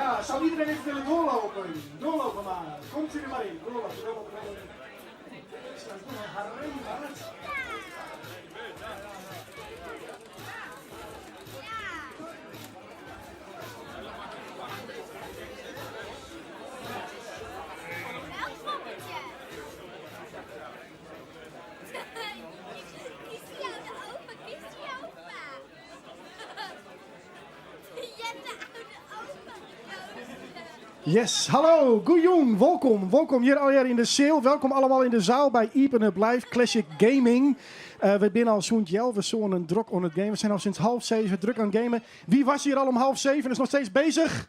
Ja, zou iedereen even willen doorlopen? Doorlopen maar. Komt u er maar in. Doorlopen, doorlopen, doorlopen. Welk poppetje? Kies die oude opa, kies die opa. Je hebt de oude opa gekozen. Yes, hallo, goejûn, wolkom. Wolkom hjir allegear yn de seal. Welkom allemaal in de zaal bij Iepen Up Live Classic Gaming. We binne al sûnt healwei sânen drok oan it gamen. We zijn al sinds 6:30 druk aan het gamen. Wie was hier al om 6:30 en is nog steeds bezig?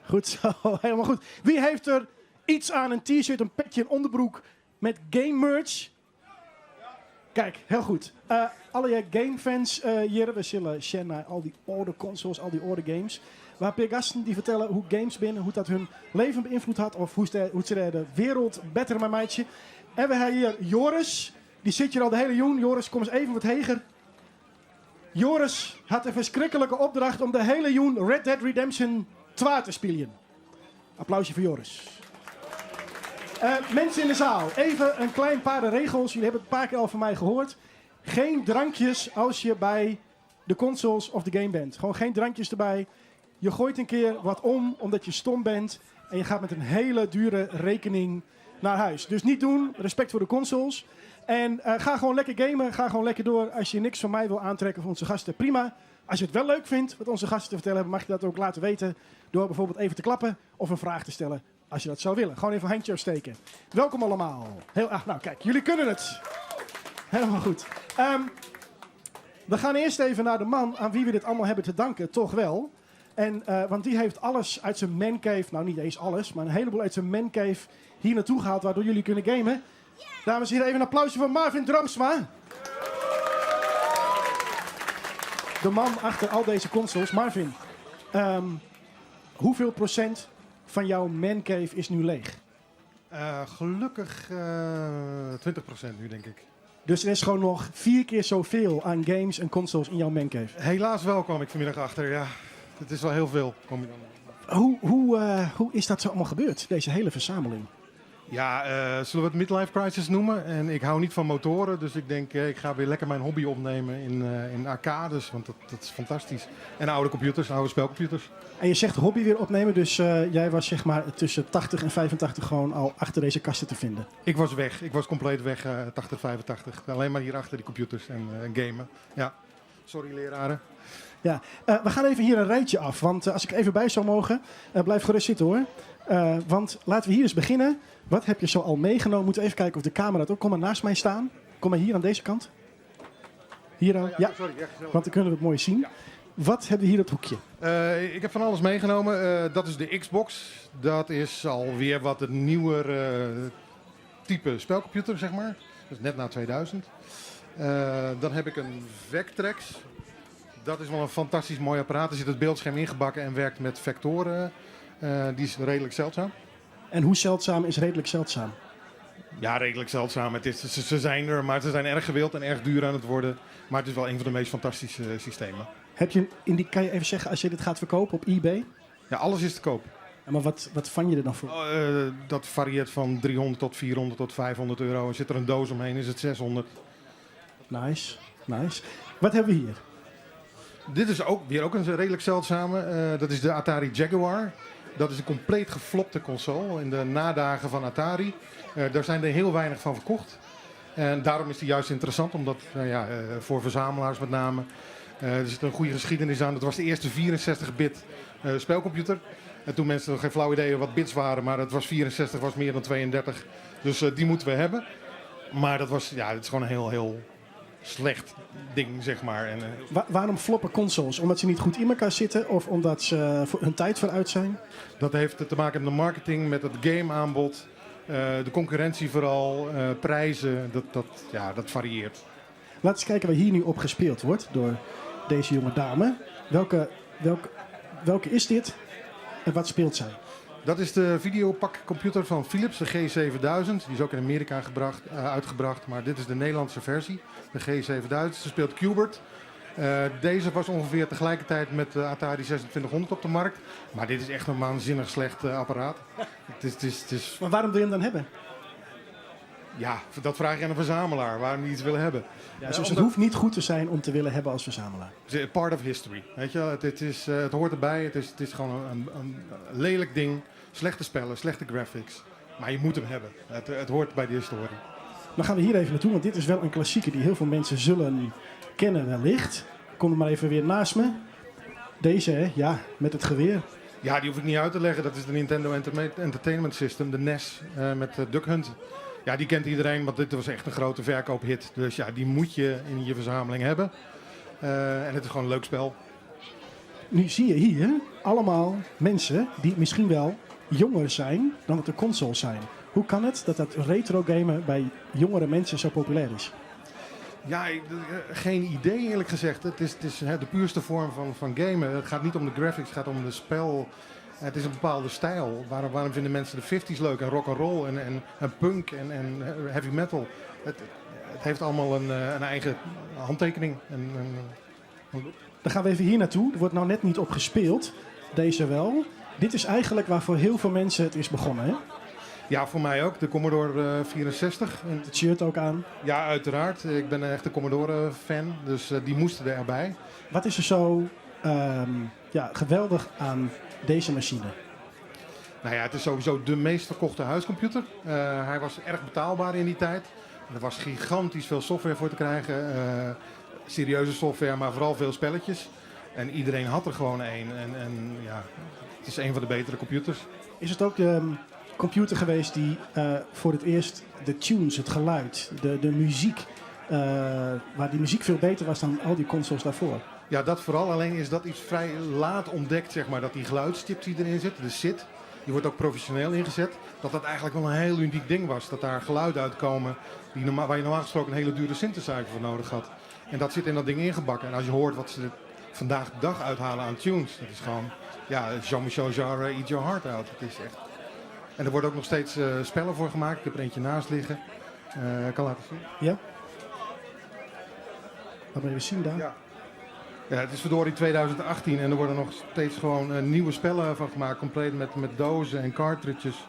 Goed zo, helemaal goed. Wie heeft er iets aan een t-shirt, een petje, een onderbroek met game merch? Kijk, heel goed. Alle gamefans hier, we zullen sjen naar al die âlde consoles, al die âlde games. We ha in pear gasten dy't fertelle hoe't games binne, hoe't dat hun leven beynfloede hat of hoe't se de wereld better mei meitsje. En we ha hjir Joris, dy sit hjir al de hiele jûn. Joris, kom ris even wat heger. Joris hat de ferskriklike opdracht om de hiele jûn Red Dead Redemption 2 te spyljen. Applausje foar Joris. Mensen in de zaal, even een klein paar regels. Jullie hebben het een paar keer al van mij gehoord. Geen drankjes als je bij de consoles of de game bent. Gewoon geen drankjes erbij. Je gooit een keer wat om omdat je stom bent. En je gaat met een hele dure rekening naar huis. Dus niet doen, respect voor de consoles. En ga gewoon lekker gamen, ga gewoon lekker door. Als je niks van mij wil aantrekken of onze gasten, prima. Als je het wel leuk vindt wat onze gasten te vertellen hebben, mag je dat ook laten weten. Door bijvoorbeeld even te klappen of een vraag te stellen als je dat zou willen. Gewoon even een handje opsteken. Welkom allemaal. Heel, ah, nou kijk, jullie kunnen het. Helemaal goed. We gaan eerst even naar de man aan wie we dit allemaal hebben te danken, toch wel. En want die heeft alles uit zijn mancave, nou niet eens alles, maar een heleboel uit zijn mancave hier naartoe gehaald, waardoor jullie kunnen gamen. Dames en heren, even een applausje voor Marvin Dramsma. De man achter al deze consoles. Marvin, hoeveel procent van jouw mancave is nu leeg? Gelukkig 20% nu, denk ik. Dus er is gewoon nog 4 keer zoveel aan games en consoles in jouw mancave? Helaas wel, kwam ik vanmiddag achter, ja. Het is wel heel veel. Kom je dan. Hoe is dat zo allemaal gebeurd, deze hele verzameling? Ja, zullen we het midlife crisis noemen? En ik hou niet van motoren, dus ik denk, ik ga weer lekker mijn hobby opnemen in arcades, want dat is fantastisch. En oude computers, oude spelcomputers. En je zegt hobby weer opnemen, dus jij was tussen 80 en 85 gewoon al achter deze kasten te vinden? Ik was weg, ik was compleet weg, 80, 85. Alleen maar hier achter die computers en gamen. Ja, sorry leraren. Ja, we gaan even hier een rijtje af, want als ik even bij zou mogen, blijf gerust zitten hoor. Want laten we hier eens beginnen. Wat heb je zo al meegenomen? Moeten we even kijken of de camera het ook. Kom maar naast mij staan. Kom maar hier aan deze kant. Hier aan. Oh ja, Ja, sorry, ja, gezellig. want dan kunnen we het mooi zien. Ja. Wat hebben we hier op het hoekje? Ik heb van alles meegenomen. Dat is de Xbox. Dat is alweer wat het nieuwer type spelcomputer. Dat is net na 2000. Dan heb ik een Vectrex. Dat is wel een fantastisch mooi apparaat. Er zit het beeldscherm ingebakken en werkt met vectoren. Die is redelijk zeldzaam. En hoe zeldzaam is redelijk zeldzaam? Ja, redelijk zeldzaam. Ze zijn er, maar ze zijn erg gewild en erg duur aan het worden. Maar het is wel een van de meest fantastische systemen. Heb je in die, kan je even zeggen, als je dit gaat verkopen op eBay? Ja, alles is te koop. Ja, maar wat vang je er dan voor? Oh dat varieert van 300 tot 400 tot 500 euro. En zit er een doos omheen, is het 600. Nice, nice. Wat hebben we hier? Dit is weer ook een redelijk zeldzame. Dat is de Atari Jaguar. Dat is een compleet geflopte console in de nadagen van Atari. Daar zijn er heel weinig van verkocht. En daarom is die juist interessant, omdat, voor verzamelaars met name. Er zit een goede geschiedenis aan. Dat was de eerste 64-bit spelcomputer. En toen mensen nog geen flauw idee hadden wat bits waren, maar het was 64, was meer dan 32. Dus die moeten we hebben. Maar het is gewoon een heel, heel slecht ding. En Waarom floppen consoles? Omdat ze niet goed in elkaar zitten of omdat ze voor hun tijd vooruit zijn? Dat heeft te maken met de marketing, met het gameaanbod, de concurrentie vooral, prijzen, dat varieert. Laten we eens kijken waar hier nu op gespeeld wordt door deze jonge dame. Welke is dit en wat speelt zij? Dat is de videopakcomputer van Philips, de G7000. Die is ook in Amerika uitgebracht, maar dit is de Nederlandse versie, de G7000. Ze speelt Qbert. Deze was ongeveer tegelijkertijd met de Atari 2600 op de markt. Maar dit is echt een waanzinnig slecht apparaat. Het is Maar waarom wil je hem dan hebben? Ja, dat vraag je aan een verzamelaar, waarom die iets willen hebben. Ja, dus het hoeft niet goed te zijn om te willen hebben als verzamelaar. Het is part of history. Weet je, het hoort erbij. Het is gewoon een lelijk ding. Slechte spellen, slechte graphics. Maar je moet hem hebben. Het hoort bij de historie. Dan gaan we hier even naartoe, want dit is wel een klassieker die heel veel mensen zullen kennen wellicht. Kom er maar even weer naast me. Deze, hè? Ja, met het geweer. Ja, die hoef ik niet uit te leggen. Dat is de Nintendo Entertainment System, de NES, met Duck Hunt. Ja, die kent iedereen, want dit was echt een grote verkoophit. Dus ja, die moet je in je verzameling hebben. En het is gewoon een leuk spel. Nu zie je hier allemaal mensen die misschien wel jonger zijn dan dat de consoles zijn. Hoe kan het dat dat retro gamen bij jongere mensen zo populair is? Ja, geen idee eerlijk gezegd. Het is hè, de puurste vorm van gamen. Het gaat niet om de graphics, het gaat om de spel. Het is een bepaalde stijl. Waarom vinden mensen de 50s leuk en rock and roll en punk en heavy metal? Het heeft allemaal een eigen handtekening. Dan gaan we even hier naartoe. Er wordt nou net niet op gespeeld. Deze wel. Dit is eigenlijk waar voor heel veel mensen het is begonnen, hè? Ja, voor mij ook. De Commodore 64. En het shirt ook aan. Ja, uiteraard. Ik ben een echte Commodore-fan, dus die moesten erbij. Wat is er zo ja, geweldig aan deze machine? Nou ja, het is sowieso de meest verkochte huiscomputer. Hij was erg betaalbaar in die tijd. Er was gigantisch veel software voor te krijgen. Serieuze software, maar vooral veel spelletjes. En iedereen had er gewoon één. En ja, het is een van de betere computers. Is het ook de computer geweest die voor het eerst de tunes, het geluid, de muziek, waar die muziek veel beter was dan al die consoles daarvoor? Ja, dat vooral. Alleen is dat iets vrij laat ontdekt, zeg maar, dat die geluidschip die erin zit, de SID, die wordt ook professioneel ingezet. Dat dat eigenlijk wel een heel uniek ding was. Dat daar geluiden uitkomen waar je normaal gesproken een hele dure synthesizer voor nodig had. En dat zit in dat ding ingebakken. En als je hoort wat ze er vandaag de dag uithalen aan tunes, dat is gewoon, ja, Jean-Michel Jarre, Eat Your Heart Out. Het is echt... En er worden ook nog steeds spellen voor gemaakt. Ik heb er eentje naast liggen. Ik kan laten zien. Ja. Laat maar even zien daar. Ja. Ja, het is verdorie 2018 en er worden nog steeds gewoon nieuwe spellen van gemaakt. Compleet met dozen en cartridges.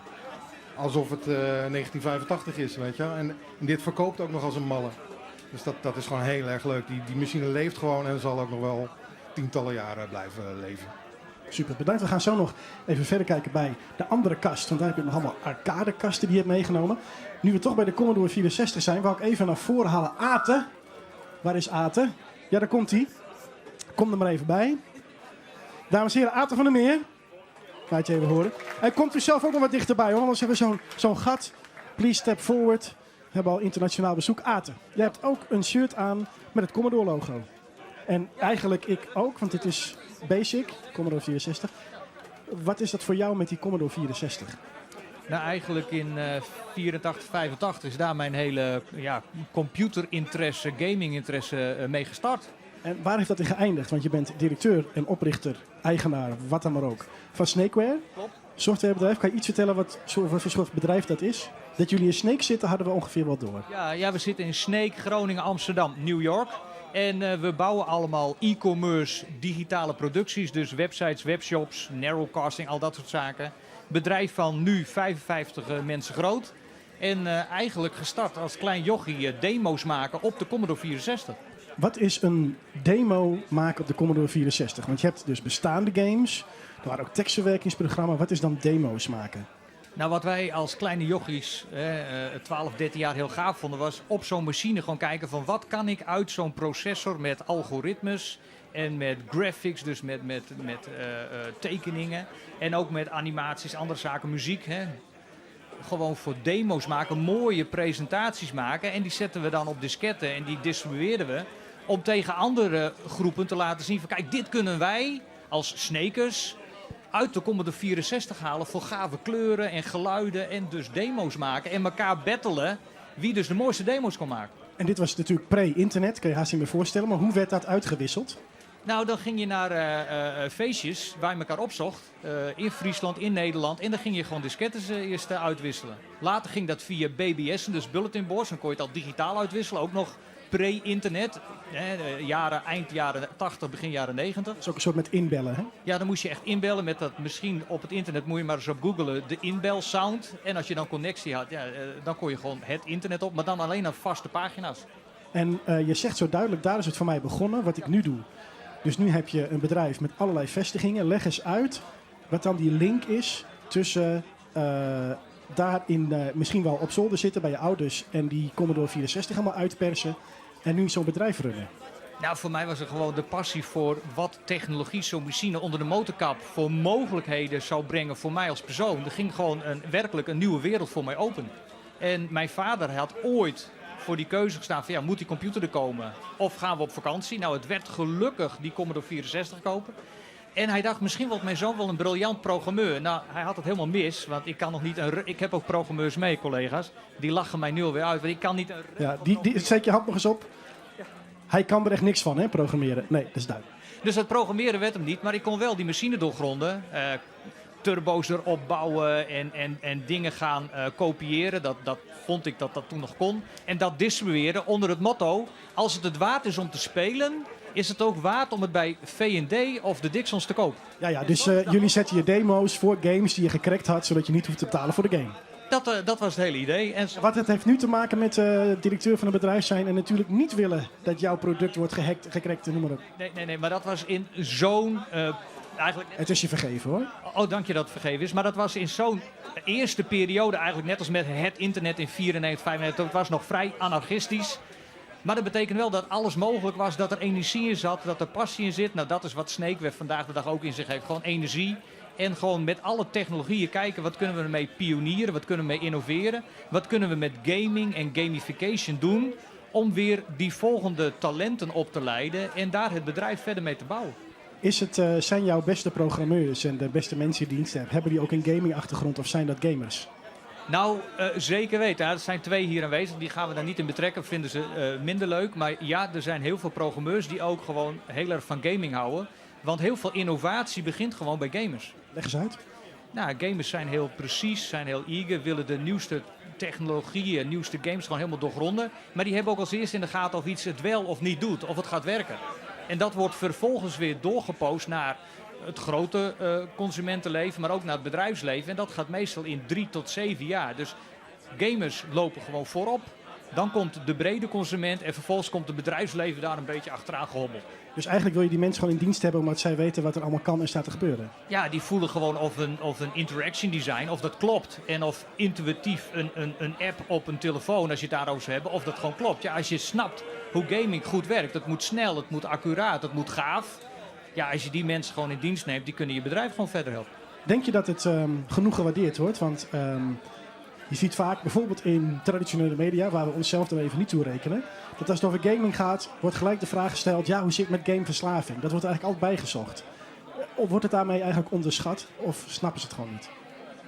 Alsof het 1985 is, weet je wel. En dit verkoopt ook nog als een malle. Dus dat is gewoon heel erg leuk. Die machine leeft gewoon en zal ook nog wel tientallen jaren blijven leven. Super, bedankt. We gaan zo nog even verder kijken bij de andere kast. Want daar heb je nog allemaal arcadekasten die je hebt meegenomen. Nu we toch bij de Commodore 64 zijn, wou ik even naar voren halen Ate. Waar is Ate? Ja, daar komt hij. Kom er maar even bij. Dames en heren, Ate van der Meer. Laat je even horen. En komt u zelf ook nog wat dichterbij, hoor. Anders hebben we zo'n gat. Please step forward. We hebben al internationaal bezoek. Ate, jij hebt ook een shirt aan met het Commodore logo. En eigenlijk ik ook, want dit is basic, Commodore 64. Wat is dat voor jou met die Commodore 64? Nou, eigenlijk in 84, 85 is daar mijn hele, ja, computerinteresse, gaminginteresse mee gestart. En waar heeft dat in geëindigd? Want je bent directeur en oprichter, eigenaar, wat dan maar ook, van Snakeware. Klopt. Softwarebedrijf. Kan je iets vertellen wat voor soort bedrijf dat is? Dat jullie in Sneek zitten, hadden we ongeveer wel door. Ja, we zitten in Sneek, Groningen, Amsterdam, New York. En we bouwen allemaal e-commerce, digitale producties. Dus websites, webshops, narrowcasting, al dat soort zaken. Bedrijf van nu 55 mensen groot. En eigenlijk gestart als klein jochie demo's maken op de Commodore 64. Wat is een demo maken op de Commodore 64? Want je hebt dus bestaande games, er waren ook tekstverwerkingsprogramma's. Wat is dan demo's maken? Nou, wat wij als kleine jochies, 12, 13 jaar heel gaaf vonden, was op zo'n machine gewoon kijken van wat kan ik uit zo'n processor met algoritmes en met graphics, dus met tekeningen en ook met animaties, andere zaken, muziek. Hè. Gewoon voor demo's maken, mooie presentaties maken en die zetten we dan op disketten en die distribueerden we om tegen andere groepen te laten zien van kijk, dit kunnen wij als Snekers uit de Commodore 64 halen voor gave kleuren en geluiden en dus demo's maken en elkaar battelen wie dus de mooiste demo's kon maken. En dit was natuurlijk pre-internet, kan je haast niet meer voorstellen. Maar hoe werd dat uitgewisseld? Nou, dan ging je naar feestjes waar je elkaar opzocht. In Friesland, in Nederland. En dan ging je gewoon disketten eerst uitwisselen. Later ging dat via BBS, dus bulletin boards. Dan kon je het al digitaal uitwisselen. Ook nog pre-internet, jaren, eind jaren 80, begin jaren 90. Dat is ook een soort met inbellen, hè? Ja, dan moest je echt inbellen met dat misschien op het internet moet je maar eens op googlen de inbelsound. En als je dan connectie had, ja, dan kon je gewoon het internet op, maar dan alleen naar vaste pagina's. En je zegt zo duidelijk, daar is het voor mij begonnen, wat ik nu doe. Dus nu heb je een bedrijf met allerlei vestigingen. Leg eens uit wat dan die link is tussen daar in, misschien wel op zolder zitten bij je ouders en die Commodore 64 allemaal uitpersen en nu zo'n bedrijf runnen. Nou, voor mij was er gewoon de passie voor wat technologie, zo'n machine onder de motorkap voor mogelijkheden zou brengen voor mij als persoon. Er ging gewoon werkelijk een nieuwe wereld voor mij open. En mijn vader had ooit voor die keuze gestaan van ja, moet die computer er komen of gaan we op vakantie? Nou, het werd gelukkig die Commodore 64 kopen. En hij dacht, misschien wordt mijn zoon wel een briljant programmeur. Nou, hij had het helemaal mis, want ik kan nog niet een Ik heb ook programmeurs mee, collega's. Die lachen mij nu alweer uit, want ik kan niet een Ja, die, zet je hand nog eens op. Hij kan er echt niks van, hè, programmeren. Nee, dat is duidelijk. Dus dat programmeren werd hem niet, maar ik kon wel die machine doorgronden. Turbo's erop bouwen en dingen gaan kopiëren. Dat vond ik dat dat toen nog kon. En dat distribueren onder het motto, als het het waard is om te spelen, is het ook waard om het bij V&D of de Dixons te kopen. Ja, dus jullie zetten je demo's voor games die je gecrackt had, zodat je niet hoeft te betalen voor de game. Dat was het hele idee. En wat het heeft nu te maken met directeur van een bedrijf zijn en natuurlijk niet willen dat jouw product wordt gehackt, gecrackt en noem maar op. Nee, nee, nee, maar dat was in zo'n... eigenlijk Het is je vergeven hoor. Oh, dank je dat het vergeven is. Maar dat was in zo'n eerste periode eigenlijk net als met het internet in 94, 95. Het was nog vrij anarchistisch. Maar dat betekent wel dat alles mogelijk was, dat er energie in zat, dat er passie in zit. Nou, dat is wat Snakeware vandaag de dag ook in zich heeft. Gewoon energie. En gewoon met alle technologieën kijken, wat kunnen we ermee pionieren, wat kunnen we mee innoveren. Wat kunnen we met gaming en gamification doen om weer die volgende talenten op te leiden en daar het bedrijf verder mee te bouwen. Zijn jouw beste programmeurs en de beste mensen die dienst hebben, hebben die ook een gaming achtergrond of zijn dat gamers? Nou, zeker weten. Ja, er zijn 2 hier aanwezig, die gaan we daar niet in betrekken, vinden ze minder leuk. Maar ja, er zijn heel veel programmeurs die ook gewoon heel erg van gaming houden. Want heel veel innovatie begint gewoon bij gamers. Leg eens uit. Nou, gamers zijn heel precies, zijn heel eager, willen de nieuwste technologieën, nieuwste games gewoon helemaal doorgronden. Maar die hebben ook als eerste in de gaten of iets het wel of niet doet, of het gaat werken. En dat wordt vervolgens weer doorgepost naar het grote consumentenleven, maar ook naar het bedrijfsleven. En dat gaat meestal in 3 tot 7 jaar. Dus gamers lopen gewoon voorop. Dan komt de brede consument en vervolgens komt het bedrijfsleven daar een beetje achteraan gehobbeld. Dus eigenlijk wil je die mensen gewoon in dienst hebben omdat zij weten wat er allemaal kan en staat te gebeuren. Ja, die voelen gewoon of een interaction design, of dat klopt. En of intuïtief een app op een telefoon, als je het daarover zou hebben, of dat gewoon klopt. Ja, als je snapt hoe gaming goed werkt, dat moet snel, het moet accuraat, het moet gaaf. Ja, als je die mensen gewoon in dienst neemt, die kunnen je bedrijf gewoon verder helpen. Denk je dat het genoeg gewaardeerd wordt? Want je ziet vaak, bijvoorbeeld in traditionele media, waar we onszelf dan even niet toe rekenen, dat als het over gaming gaat, wordt gelijk de vraag gesteld, ja, hoe zit het met gameverslaving? Dat wordt eigenlijk altijd bijgezocht. Of wordt het daarmee eigenlijk onderschat of snappen ze het gewoon niet?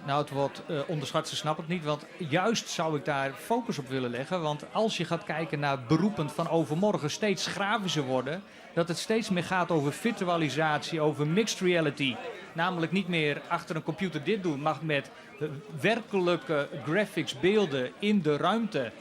Nou, het wordt onderschat, ze snappen het niet. Want juist zou ik daar focus op willen leggen. Want als je gaat kijken naar beroepen van overmorgen steeds grafischer worden, dat het steeds meer gaat over virtualisatie, over mixed reality. Namelijk niet meer achter een computer dit doen, maar met werkelijke graphics, beelden in de ruimte.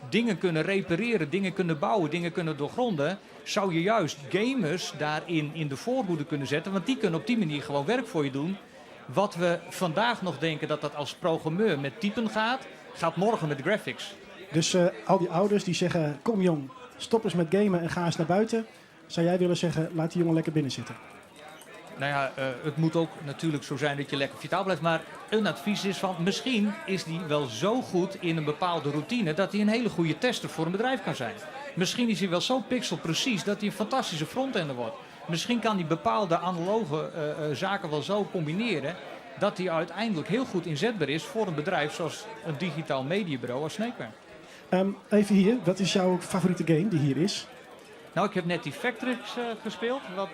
Dingen kunnen repareren, dingen kunnen bouwen, dingen kunnen doorgronden. Zou je juist gamers daarin in de voorhoede kunnen zetten. Want die kunnen op die manier gewoon werk voor je doen. Wat we vandaag nog denken dat dat als programmeur met typen gaat, gaat morgen met graphics. Dus al die ouders die zeggen, kom jong, stop eens met gamen en ga eens naar buiten. Zou jij willen zeggen, laat die jongen lekker binnen zitten? Nou ja, het moet ook natuurlijk zo zijn dat je lekker vitaal blijft. Maar een advies is van, misschien is die wel zo goed in een bepaalde routine dat hij een hele goede tester voor een bedrijf kan zijn. Misschien is hij wel zo pixelprecies dat hij een fantastische frontender wordt. Misschien kan hij bepaalde analoge zaken wel zo combineren dat hij uiteindelijk heel goed inzetbaar is voor een bedrijf zoals een digitaal mediabureau als Snakeware. Even hier, wat is jouw favoriete game die hier is? Nou, ik heb net die Vectrix gespeeld, wat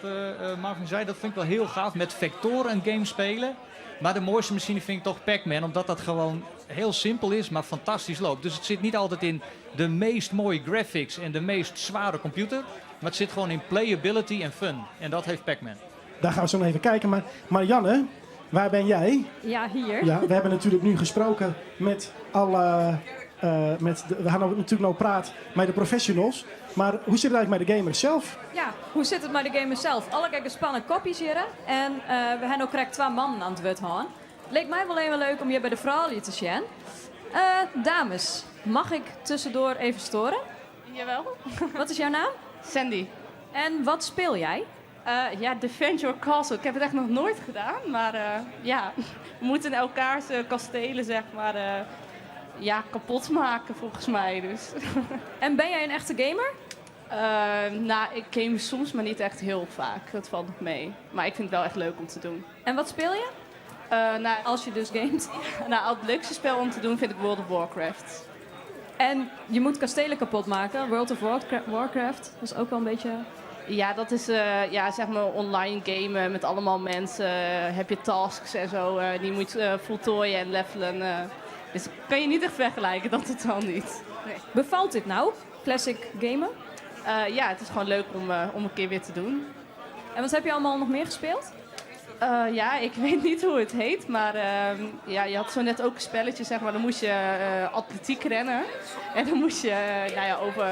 Marvin zei. Dat vind ik wel heel gaaf, met vectoren een game spelen. Maar de mooiste machine vind ik toch Pac-Man, omdat dat gewoon heel simpel is, maar fantastisch loopt. Dus het zit niet altijd in de meest mooie graphics en de meest zware computer. Maar het zit gewoon in playability en fun. En dat heeft Pac-Man. Daar gaan we zo nog even kijken. Maar Marianne, waar ben jij? Ja, hier. Ja, we hebben natuurlijk nu gesproken met alle Met de, we ha no natuerlik no praat mei de professionals, mar hoe sit it eigentlik mei de gamers sels? Ja, hoe sit it mei de gamers sels? Allegear gespannen kopjes hjirre en we ha no krekt twa mannen oan it wurd hân. Leek my wol even leuk om hjir by de froulju te sjen. Dames, mag ik tussendoor even storen? Jawel. Wat is jouw naam? Sandy. En wat speel jij? Ja, Defend Your Castle. Ik heb het echt nog nooit gedaan, maar ja, we moeten elkaars kastelen zeg maar, ja, kapot maken volgens mij. Dus. En ben jij een echte gamer? Nou, ik game soms, maar niet echt heel vaak. Dat valt nog mee. Maar ik vind het wel echt leuk om te doen. En wat speel je? Nou, Als je dus gamet. Nou, het leukste spel om te doen vind ik World of Warcraft. En je moet kastelen kapot maken. World of Warcraft was ook wel een beetje... Ja, dat is ja, zeg maar online gamen met allemaal mensen. Heb je tasks en zo, die moet je voltooien en levelen. Dus kan je niet echt vergelijken, dat totaal niet. Nee. Bevalt dit nou, classic gamen? Ja, het is gewoon leuk om een keer weer te doen. En wat heb je allemaal nog meer gespeeld? Ja, ik weet niet hoe het heet, maar ja, je had zo net ook een spelletje, zeg maar. Dan moest je atletiek rennen en dan moest je nou ja, over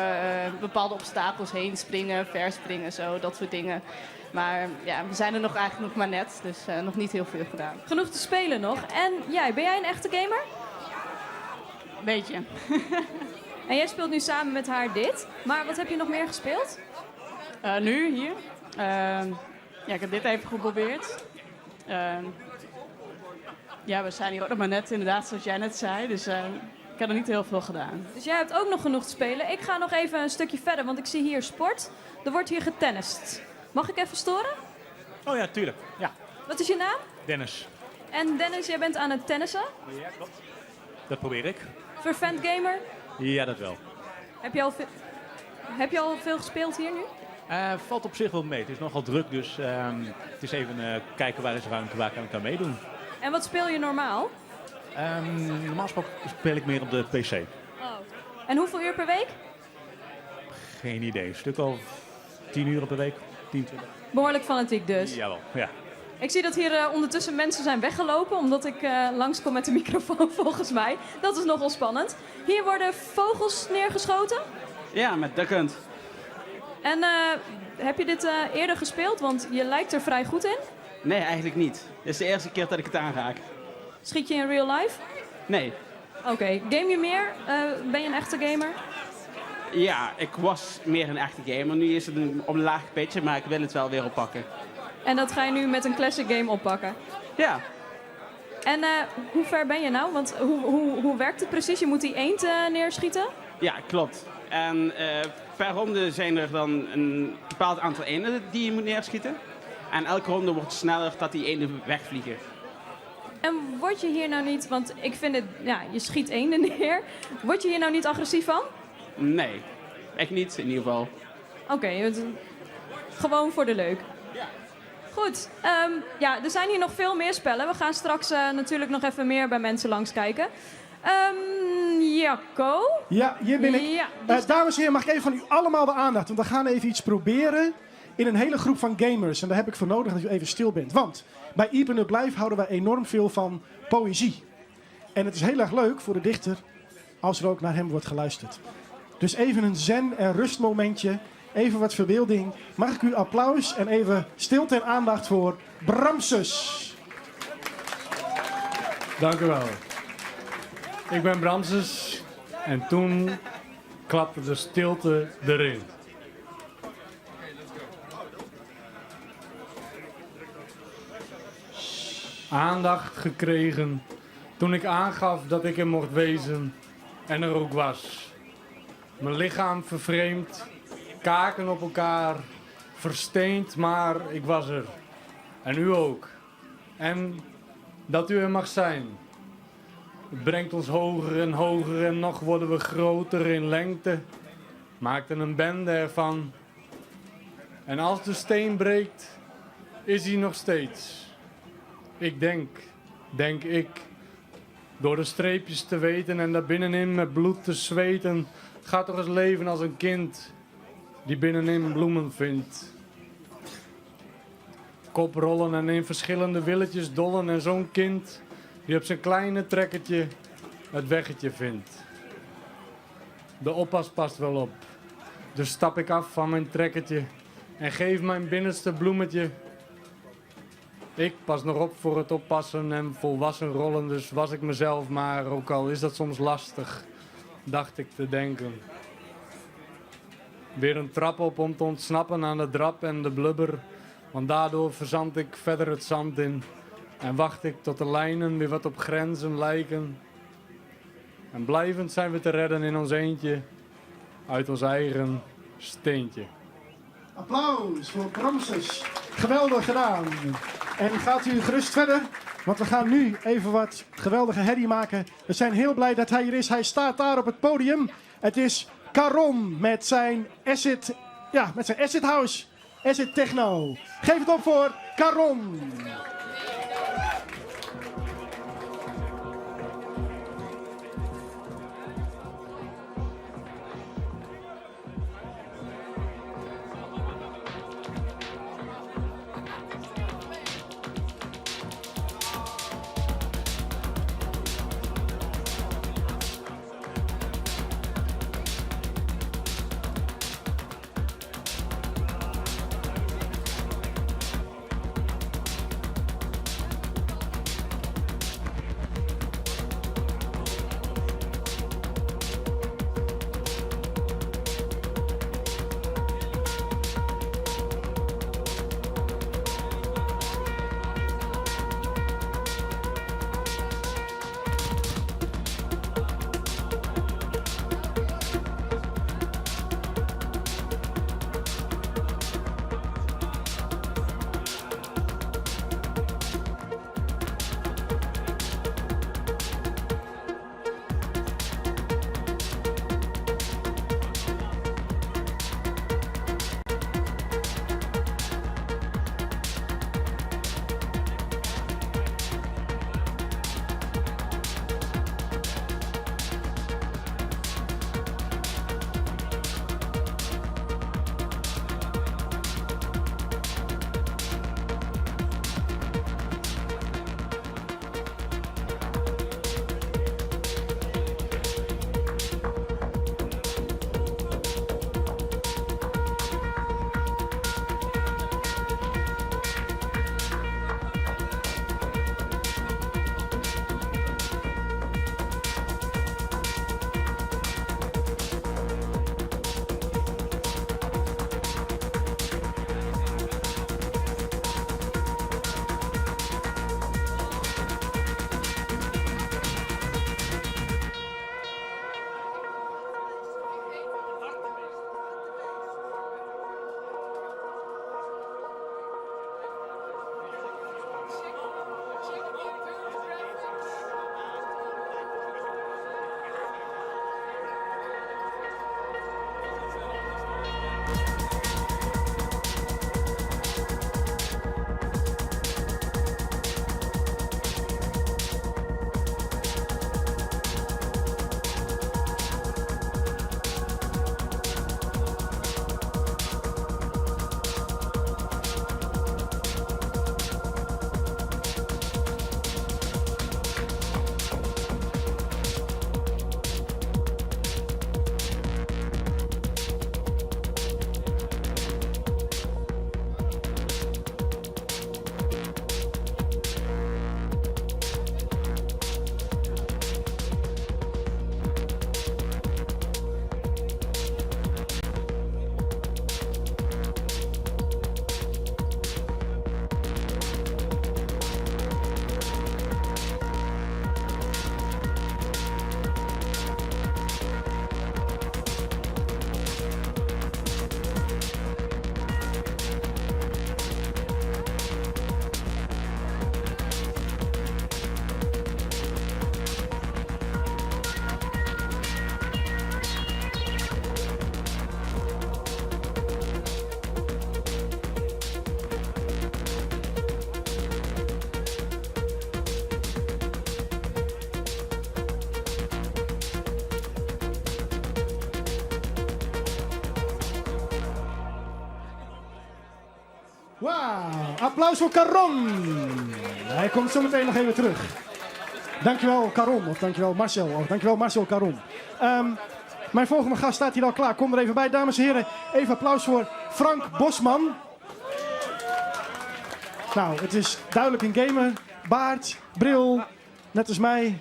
bepaalde obstakels heen springen, verspringen, zo, dat soort dingen. Maar ja, we zijn er nog eigenlijk nog maar net, dus nog niet heel veel gedaan. Genoeg te spelen nog. En jij, ben jij een echte gamer? Beetje. En jij speelt nu samen met haar dit, maar wat heb je nog meer gespeeld? Nu, hier. Ja, ik heb dit even geprobeerd. Ja, we zijn hier ook nog maar net, inderdaad, zoals jij net zei. Dus ik heb nog niet heel veel gedaan. Dus jij hebt ook nog genoeg te spelen. Ik ga nog even een stukje verder, want ik zie hier sport. Er wordt hier getennist. Mag ik even storen? Oh ja, tuurlijk. Ja. Wat is je naam? Dennis. En Dennis, jij bent aan het tennissen? Ja, klopt. Dat probeer ik. Vervent gamer? Ja, dat wel. Heb je al veel gespeeld hier nu? Valt op zich wel mee. Het is nogal druk, dus het is even kijken waar is ruimte, waar kan ik aan meedoen. En wat speel je normaal? Normaal gesproken speel ik meer op de PC. Oh. En hoeveel uur per week? Geen idee. Een stuk of 10 uur per week. 10, 20. Behoorlijk fanatiek dus. Jawel, ja. Ik zie dat hier ondertussen mensen zijn weggelopen, omdat ik langskom met de microfoon volgens mij. Dat is nogal spannend. Hier worden vogels neergeschoten. Ja, met Duck Hunt. En heb je dit eerder gespeeld? Want je lijkt er vrij goed in. Nee, eigenlijk niet. Dit is de eerste keer dat ik het aanraak. Schiet je in real life? Nee. Oké, game je meer? Ben je een echte gamer? Ja, ik was meer een echte gamer. Nu is het op een laag pitje, maar ik wil het wel weer oppakken. En dat ga je nu met een classic game oppakken? Ja. En hoe ver ben je nou? Want hoe werkt het precies? Je moet die eend neerschieten? Ja, klopt. En per ronde zijn er dan een bepaald aantal eenden die je moet neerschieten. En elke ronde wordt sneller dat die eenden wegvliegen. En word je hier nou niet, want ik vind het, ja, je schiet eenden neer. Word je hier nou niet agressief van? Nee, echt niet in ieder geval. Oké, gewoon voor de leuk. Ja. Goed, ja, er zijn hier nog veel meer spellen. We gaan straks natuurlijk nog even meer bij mensen langs kijken. Jacco? Ja, hier ben ik. Ja, dus Dames en heren, mag ik even van u allemaal de aandacht? Want we gaan even iets proberen in een hele groep van gamers. En daar heb ik voor nodig dat u even stil bent. Want bij Iepen Up Live houden wij enorm veel van poëzie. En het is heel erg leuk voor de dichter als er ook naar hem wordt geluisterd. Dus even een zen- en rustmomentje. Even wat verbeelding. Mag ik u applaus en even stilte en aandacht voor Bramsus. Dank u wel. Ik ben Bramsus en toen klapte de stilte erin. Aandacht gekregen toen ik aangaf dat ik er mocht wezen en er ook was. Mijn lichaam vervreemd, kaken op elkaar, versteend, maar ik was er. En u ook. En dat u er mag zijn. Het brengt ons hoger en hoger en nog worden we groter in lengte. Maakten een bende ervan. En als de steen breekt, is hij nog steeds. Ik denk, denk ik, door de streepjes te weten en daar binnenin met bloed te zweten, gaat toch eens leven als een kind die binnenin bloemen vindt. Koprollen en in verschillende willetjes dollen en zo'n kind die op zijn kleine trekkertje het weggetje vindt. De oppas past wel op. Dus stap ik af van mijn trekkertje en geef mijn binnenste bloemetje. Ik pas nog op voor het oppassen en volwassen rollen, dus was ik mezelf maar, ook al is dat soms lastig, dacht ik te denken. Weer een trap op om te ontsnappen aan de drap en de blubber, want daardoor verzand ik verder het zand in en wacht ik tot de lijnen weer wat op grenzen lijken. En blijvend zijn we te redden in ons eentje, uit ons eigen steentje. Applaus voor Ramses. Geweldig gedaan. En gaat u gerust verder, want we gaan nu even wat geweldige herrie maken. We zijn heel blij dat hij hier is. Hij staat daar op het podium. Het is Caron met zijn acid, ja, met zijn acid house, acid techno. Geef het op voor Caron. Wauw, applaus voor Caron. Hij komt zo meteen nog even terug. Dankjewel Caron, of dankjewel Marcel, of dankjewel Marcel Caron. Mijn volgende gast staat hier al klaar. Kom er even bij, dames en heren. Even applaus voor Frank Bosman. Nou, het is duidelijk een gamer. Baard, bril, net als mij.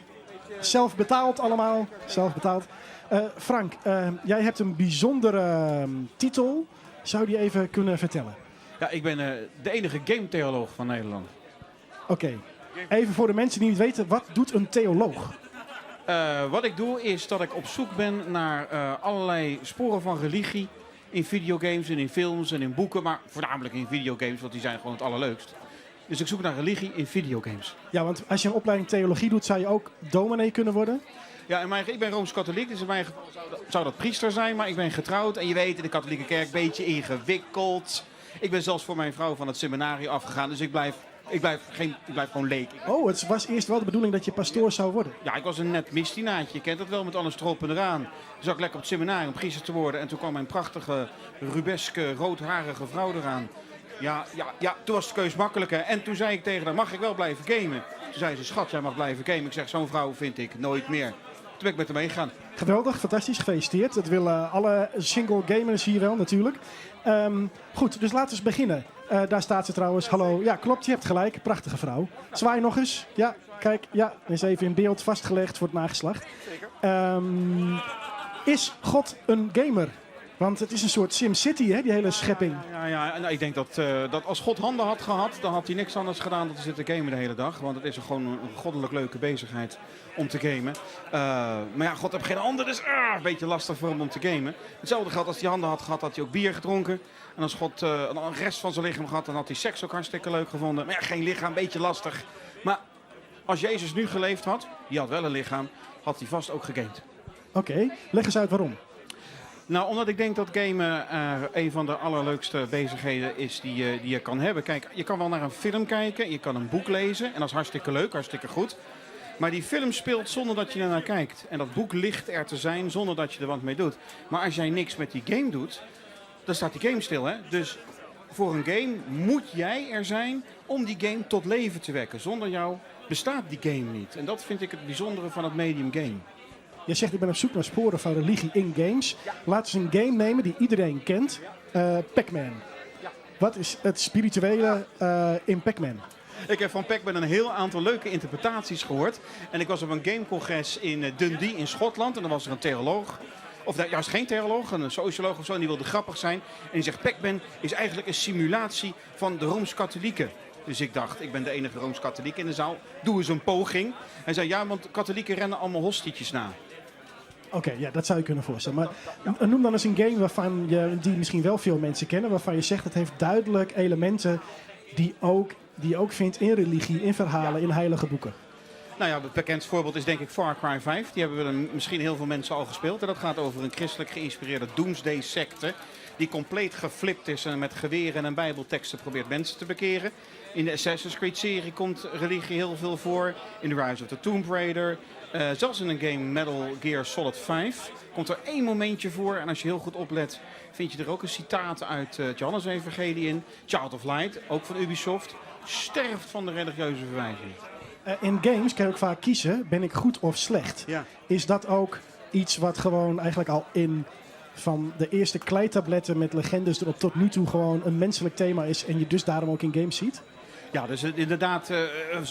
Zelf betaald allemaal. Zelf betaald. Frank, jij hebt een bijzondere titel. Zou je die even kunnen vertellen? Ja, ik ben de enige game-theoloog van Nederland. Oké. Even voor de mensen die niet weten, wat doet een theoloog? Wat ik doe is dat ik op zoek ben naar allerlei sporen van religie in videogames en in films en in boeken, maar voornamelijk in videogames, want die zijn gewoon het allerleukst. Dus ik zoek naar religie in videogames. Ja, want als je een opleiding theologie doet, zou je ook dominee kunnen worden? Ja, ik ben Rooms-Katholiek, dus in mijn geval zou dat priester zijn, maar ik ben getrouwd. En je weet, in de katholieke kerk een beetje ingewikkeld. Ik ben zelfs voor mijn vrouw van het seminarie afgegaan, dus ik blijf gewoon leek. Oh, het was eerst wel de bedoeling dat je pastoor zou worden? Ja, ik was een net misdienaatje. Je kent dat wel, met alles erop en eraan. Toen zat ik lekker op het seminarie om priester te worden. En toen kwam mijn prachtige, rubeske, roodharige vrouw eraan. Ja, ja, ja, toen was de keus makkelijker. En toen zei ik tegen haar, mag ik wel blijven gamen? Toen zei ze, schat, jij mag blijven gamen. Ik zeg, zo'n vrouw vind ik nooit meer. Toen ben ik met haar meegegaan. Geweldig, fantastisch, gefeliciteerd. Dat willen alle single gamers hier wel natuurlijk. Goed, dus laten we eens beginnen. Daar staat ze trouwens. Hallo. Ja, klopt, je hebt gelijk. Prachtige vrouw. Zwaai nog eens. Ja, kijk. Ja, is even in beeld vastgelegd voor het nageslacht. Zeker. Is God een gamer? Want het is een soort SimCity, hè, die hele schepping. Ja, ja, ja. Nou, ik denk dat als God handen had gehad, dan had hij niks anders gedaan dan te zitten gamen de hele dag. Want het is gewoon een goddelijk leuke bezigheid om te gamen. Maar ja, God heeft geen handen, dus een beetje lastig voor hem om te gamen. Hetzelfde geldt als hij handen had gehad, had hij ook bier gedronken. En als God een rest van zijn lichaam gehad, dan had hij seks ook hartstikke leuk gevonden. Maar ja, geen lichaam, een beetje lastig. Maar als Jezus nu geleefd had, die had wel een lichaam, had hij vast ook gegamed. Oké, leg eens uit waarom. Omdat ik denk dat gamen een van de allerleukste bezigheden is die je kan hebben. Kijk, je kan wel naar een film kijken, je kan een boek lezen en dat is hartstikke leuk, hartstikke goed. Maar die film speelt zonder dat je ernaar kijkt. En dat boek ligt er te zijn zonder dat je er wat mee doet. Maar als jij niks met die game doet, dan staat die game stil, hè? Dus voor een game moet jij er zijn om die game tot leven te wekken. Zonder jou bestaat die game niet. En dat vind ik het bijzondere van het medium game. Je zegt, ik ben op zoek naar sporen van religie in games. Laten we eens een game nemen die iedereen kent. Pac-Man. Wat is het spirituele in Pac-Man? Ik heb van Pac-Man een heel aantal leuke interpretaties gehoord. En ik was op een gamecongres in Dundee in Schotland. En dan was er een theoloog. Of nou, juist geen theoloog, een socioloog of zo. En die wilde grappig zijn. En die zegt, Pac-Man is eigenlijk een simulatie van de Rooms-Katholieken. Dus ik dacht, ik ben de enige Rooms-Katholiek in de zaal. Doe eens een poging. Hij zei, ja, want katholieken rennen allemaal hostietjes na. Oké, ja, dat zou je kunnen voorstellen. Maar noem dan eens een game die misschien wel veel mensen kennen, waarvan je zegt, het heeft duidelijk elementen die je ook vindt in religie, in verhalen, in heilige boeken. Het bekendst voorbeeld is denk ik Far Cry 5. Die hebben we misschien heel veel mensen al gespeeld. En dat gaat over een christelijk geïnspireerde doomsday secte die compleet geflipt is en met geweren en bijbelteksten probeert mensen te bekeren. In de Assassin's Creed serie komt religie heel veel voor. In The Rise of the Tomb Raider. Zelfs in een game Metal Gear Solid 5 komt er één momentje voor. En als je heel goed oplet, vind je er ook een citaat uit het Johannes-evangelie in. Child of Light, ook van Ubisoft, sterft van de religieuze verwijzing. In games kan je ook vaak kiezen, ben ik goed of slecht? Is dat ook iets wat gewoon eigenlijk al in van de eerste kleitabletten met legendes erop tot nu toe gewoon een menselijk thema is en je dus daarom ook in games ziet? Ja, dus inderdaad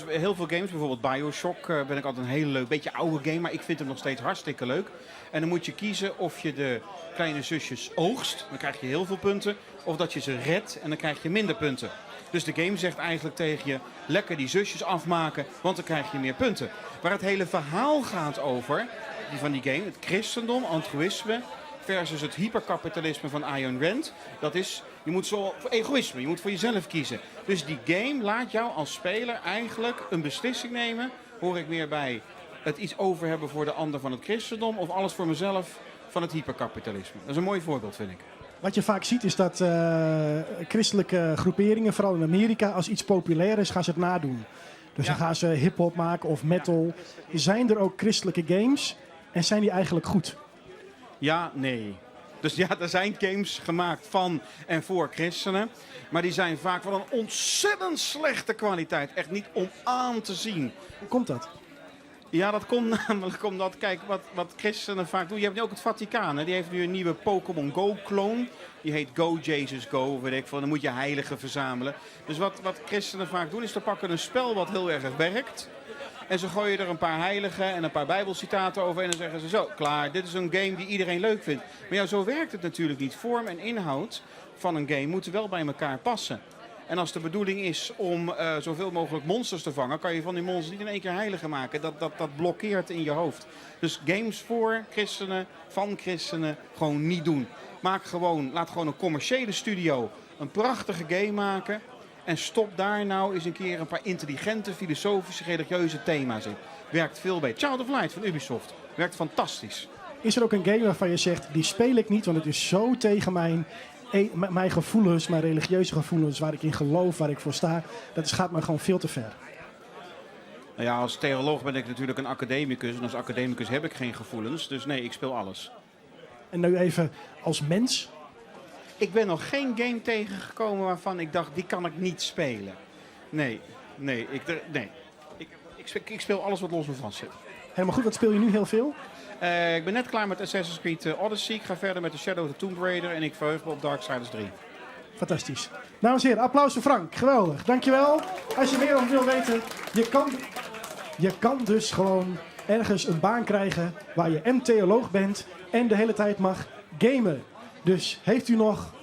heel veel games, bijvoorbeeld Bioshock ben ik altijd een hele leuk, beetje oude game, maar ik vind hem nog steeds hartstikke leuk. En dan moet je kiezen of je de kleine zusjes oogst, dan krijg je heel veel punten, of dat je ze redt en dan krijg je minder punten. Dus de game zegt eigenlijk tegen je, lekker die zusjes afmaken, want dan krijg je meer punten. Waar het hele verhaal gaat over, die van die game, het christendom, altruïsme, versus het hyperkapitalisme van Ayn Rand. Dat is, je moet zo, voor egoïsme, je moet voor jezelf kiezen. Dus die game laat jou als speler eigenlijk een beslissing nemen. Hoor ik meer bij het iets over hebben voor de ander van het christendom of alles voor mezelf van het hyperkapitalisme? Dat is een mooi voorbeeld, vind ik. Wat je vaak ziet is dat christelijke groeperingen, vooral in Amerika, als iets populair is, gaan ze het nadoen. Dus dan gaan ze hiphop maken of metal. Zijn er ook christelijke games en zijn die eigenlijk goed? Ja, nee. Dus er zijn games gemaakt van en voor christenen. Maar die zijn vaak van een ontzettend slechte kwaliteit. Echt niet om aan te zien. Hoe komt dat? Ja, dat komt namelijk omdat, kijk, wat, wat christenen vaak doen. Je hebt nu ook het Vaticaan, hè? Die heeft nu een nieuwe Pokémon Go-kloon. Die heet Go Jesus Go, weet ik veel. Dan moet je heiligen verzamelen. Dus wat, wat christenen vaak doen, is ze pakken een spel wat heel erg werkt. En ze gooien er een paar heiligen en een paar bijbelcitaten over. En dan zeggen ze zo, klaar, dit is een game die iedereen leuk vindt. Maar ja, zo werkt het natuurlijk niet. Vorm en inhoud van een game moeten wel bij elkaar passen. En als de bedoeling is om eh, zoveel mogelijk monsters te vangen, kan je van die monsters niet in één keer heiligen maken. Dat, dat, dat blokkeert in je hoofd. Dus games voor christenen, van christenen, gewoon niet doen. Maak gewoon, laat gewoon een commerciële studio een prachtige game maken. En stop daar nou eens een keer een paar intelligente, filosofische, religieuze thema's in. Werkt veel beter. Child of Light van Ubisoft. Werkt fantastisch. Is er ook een game waarvan je zegt, die speel ik niet, want het is zo tegen mijn, e- m- mijn gevoelens, mijn religieuze gevoelens, waar ik in geloof, waar ik voor sta. Dat is, gaat me gewoon veel te ver. Nou ja, als theoloog ben ik natuurlijk een academicus. En als academicus heb ik geen gevoelens. Dus nee, ik speel alles. En nu even als mens. Ik ben nog geen game tegengekomen waarvan ik dacht, die kan ik niet spelen. Nee, nee, ik, nee. Ik, ik, ik speel alles wat los en vast zit. Helemaal goed, wat speel je nu heel veel? Eh, ik ben net klaar met Assassin's Creed eh, Odyssey. Ik ga verder met The Shadow of the Tomb Raider. En ik verheug me op Darksiders 3. Fantastisch. Dames en heren, applaus voor Frank. Geweldig. Dankjewel. Als je meer over wil weten, je kan, je kan dus gewoon ergens een baan krijgen waar je en theoloog bent en de hele tijd mag gamen. Dus heeft u nog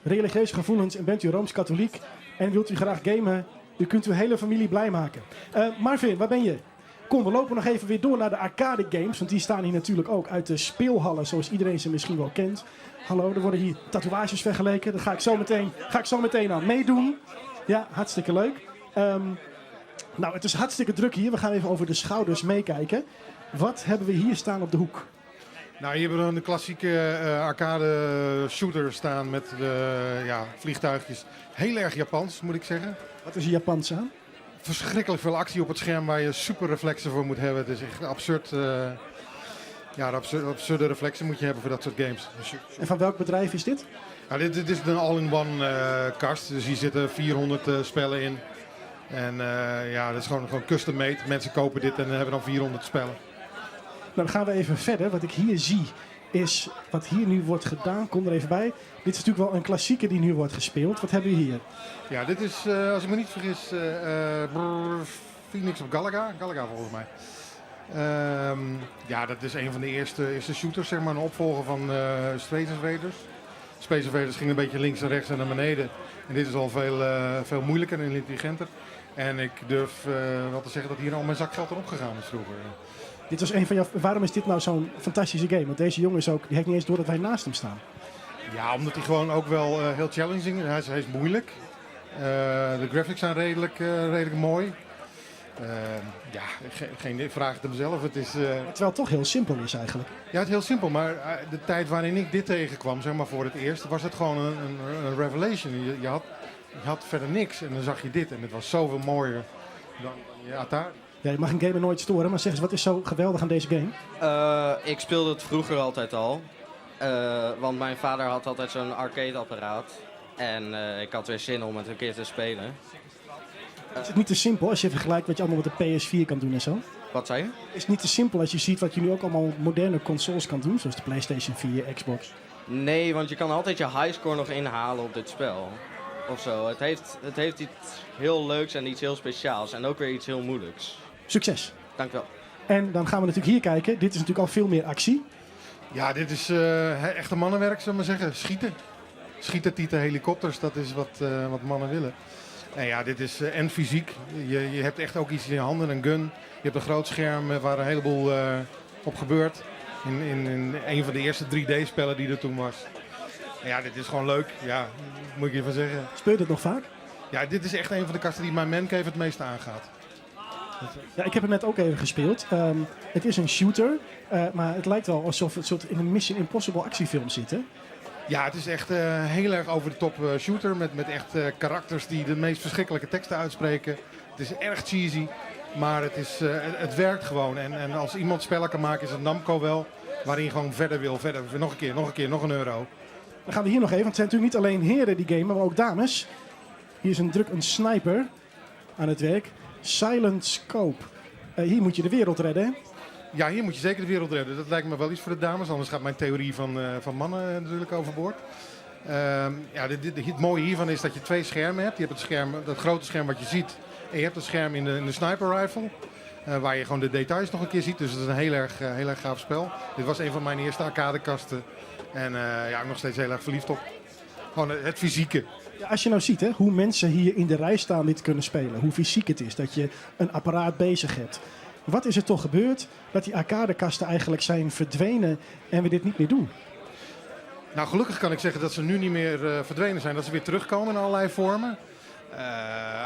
religieuze gevoelens en bent u Rooms-Katholiek en wilt u graag gamen, u kunt uw hele familie blij maken. Eh, Marvin, waar ben je? Kom, we lopen nog even weer door naar de arcade games. Want die staan hier natuurlijk ook uit de speelhallen, zoals iedereen ze misschien wel kent. Hallo, er worden hier tatoeages vergeleken. Daar ga ik zo meteen, ga ik zo meteen aan meedoen. Ja, hartstikke leuk. Ehm, nou, het is hartstikke druk hier. We gaan even over de schouders meekijken. Wat hebben we hier staan op de hoek? Nou, hier hebben we een klassieke eh, arcade shooter staan met de ja, vliegtuigjes. Heel erg Japans, moet ik zeggen. Wat is er Japans aan? Verschrikkelijk veel actie op het scherm waar je super reflexen voor moet hebben. Het is echt absurd. eh, ja, absurde, absurde reflexen moet je hebben voor dat soort games. En van welk bedrijf is dit? Nou, dit, dit is een all-in-one eh, kast, dus hier zitten 400 eh, spellen in. En eh, ja, dat is gewoon, gewoon custom made. Mensen kopen dit en hebben dan 400 spellen. Nou, dan gaan we even verder. Wat ik hier zie is wat hier nu wordt gedaan. Kom er even bij. Dit is natuurlijk wel een klassieker die nu wordt gespeeld. Wat hebben we hier? Ja, dit is, eh, als ik me niet vergis, eh, eh, brrr, Phoenix of Galaga. Galaga volgens mij. Ehm, ja, dat is een van de eerste, eerste shooters, zeg maar, een opvolger van eh Space Invaders. Space Invaders ging een beetje links en rechts en naar beneden. En dit is al veel, eh, veel moeilijker en intelligenter. En ik durf eh, wel te zeggen dat hier al mijn zakgeld erop gegaan is vroeger. Dit was een van jouw. Waarom is dit nou zo'n fantastische game? Want deze jongen is ook, die heeft niet eens door dat wij naast hem staan. Ja, omdat hij gewoon ook wel eh, heel challenging is. Hij is, hij is moeilijk. Eh, de graphics zijn redelijk, eh, redelijk mooi. Eh, ja, ge- geen vraag het hem zelf. Het is, eh, Terwijl het toch heel simpel is eigenlijk. Ja, het is heel simpel. Maar eh, de tijd waarin ik dit tegenkwam, zeg maar voor het eerst, was het gewoon een, een, een revelation. Je, je, had, je had verder niks en dan zag je dit en het was zoveel mooier dan je Atari. Ja, je mag een gamer nooit storen, maar zeg eens, wat is zo geweldig aan deze game? Eh, ik speelde het vroeger altijd al. Eh, want mijn vader had altijd zo'n arcadeapparaat. En eh, ik had weer zin om het een keer te spelen. Is het niet te simpel als je vergelijkt wat je allemaal met de PS4 kan doen en zo? Wat zei je? Is het niet te simpel als je ziet wat je nu ook allemaal moderne consoles kan doen, zoals de PlayStation 4, Xbox? Nee, want je kan altijd je highscore nog inhalen op dit spel. Of zo. Het heeft, het heeft iets heel leuks en iets heel speciaals. En ook weer iets heel moeilijks. Succes! Dank wel. En dan gaan we natuurlijk hier kijken. Dit is natuurlijk al veel meer actie. Ja, dit is eh echte mannenwerk, zullen we maar zeggen. Schieten. Schieten, tieten, helikopters, dat is wat, eh, wat mannen willen. En ja, dit is eh, en fysiek. Je, je hebt echt ook iets in je handen, een gun. Je hebt een groot scherm eh, waar een heleboel eh, op gebeurt. In, in, in een van de eerste 3D-spellen die er toen was. En ja, dit is gewoon leuk. Ja, moet ik hiervan zeggen. Speel je dat nog vaak? Ja, dit is echt een van de kasten die mijn mancave het meeste aangaat. Ja, ik heb hem net ook even gespeeld. Ehm, het is een shooter, eh, maar het lijkt wel alsof het soort in een Mission Impossible actiefilm zit, hè? Ja, het is echt eh, heel erg over de top eh, shooter. Met, met echt eh, karakters die de meest verschrikkelijke teksten uitspreken. Het is erg cheesy, maar het, is, eh, het, het werkt gewoon. En, en als iemand spellen kan maken, is het Namco wel. Waarin gewoon verder wil, verder. Nog een keer, nog een keer, nog een euro. Dan gaan we hier nog even, want het zijn natuurlijk niet alleen heren die gamen, maar ook dames. Hier is een druk een sniper aan het werk. Silent Scope. Hier moet je de wereld redden, hè? Ja, hier moet je zeker de wereld redden. Dat lijkt me wel iets voor de dames, anders gaat mijn theorie van mannen natuurlijk overboord. Ja, het mooie hiervan is dat je twee schermen hebt. Je hebt het scherm, dat grote scherm wat je ziet. En je hebt het scherm in de sniper rifle, waar je gewoon de details nog een keer ziet. Dus het is een heel erg gaaf spel. Dit was een van mijn eerste arcadekasten. En ja, ik ben nog steeds heel erg verliefd op. Gewoon het fysieke. Ja, als je nou ziet, hè, hoe mensen hier in de rij staan dit kunnen spelen. Hoe fysiek het is dat je een apparaat bezig hebt. Wat is er toch gebeurd dat die arcadekasten eigenlijk zijn verdwenen en we dit niet meer doen? Nou, gelukkig kan ik zeggen dat ze nu niet meer verdwenen zijn. Dat ze weer terugkomen in allerlei vormen.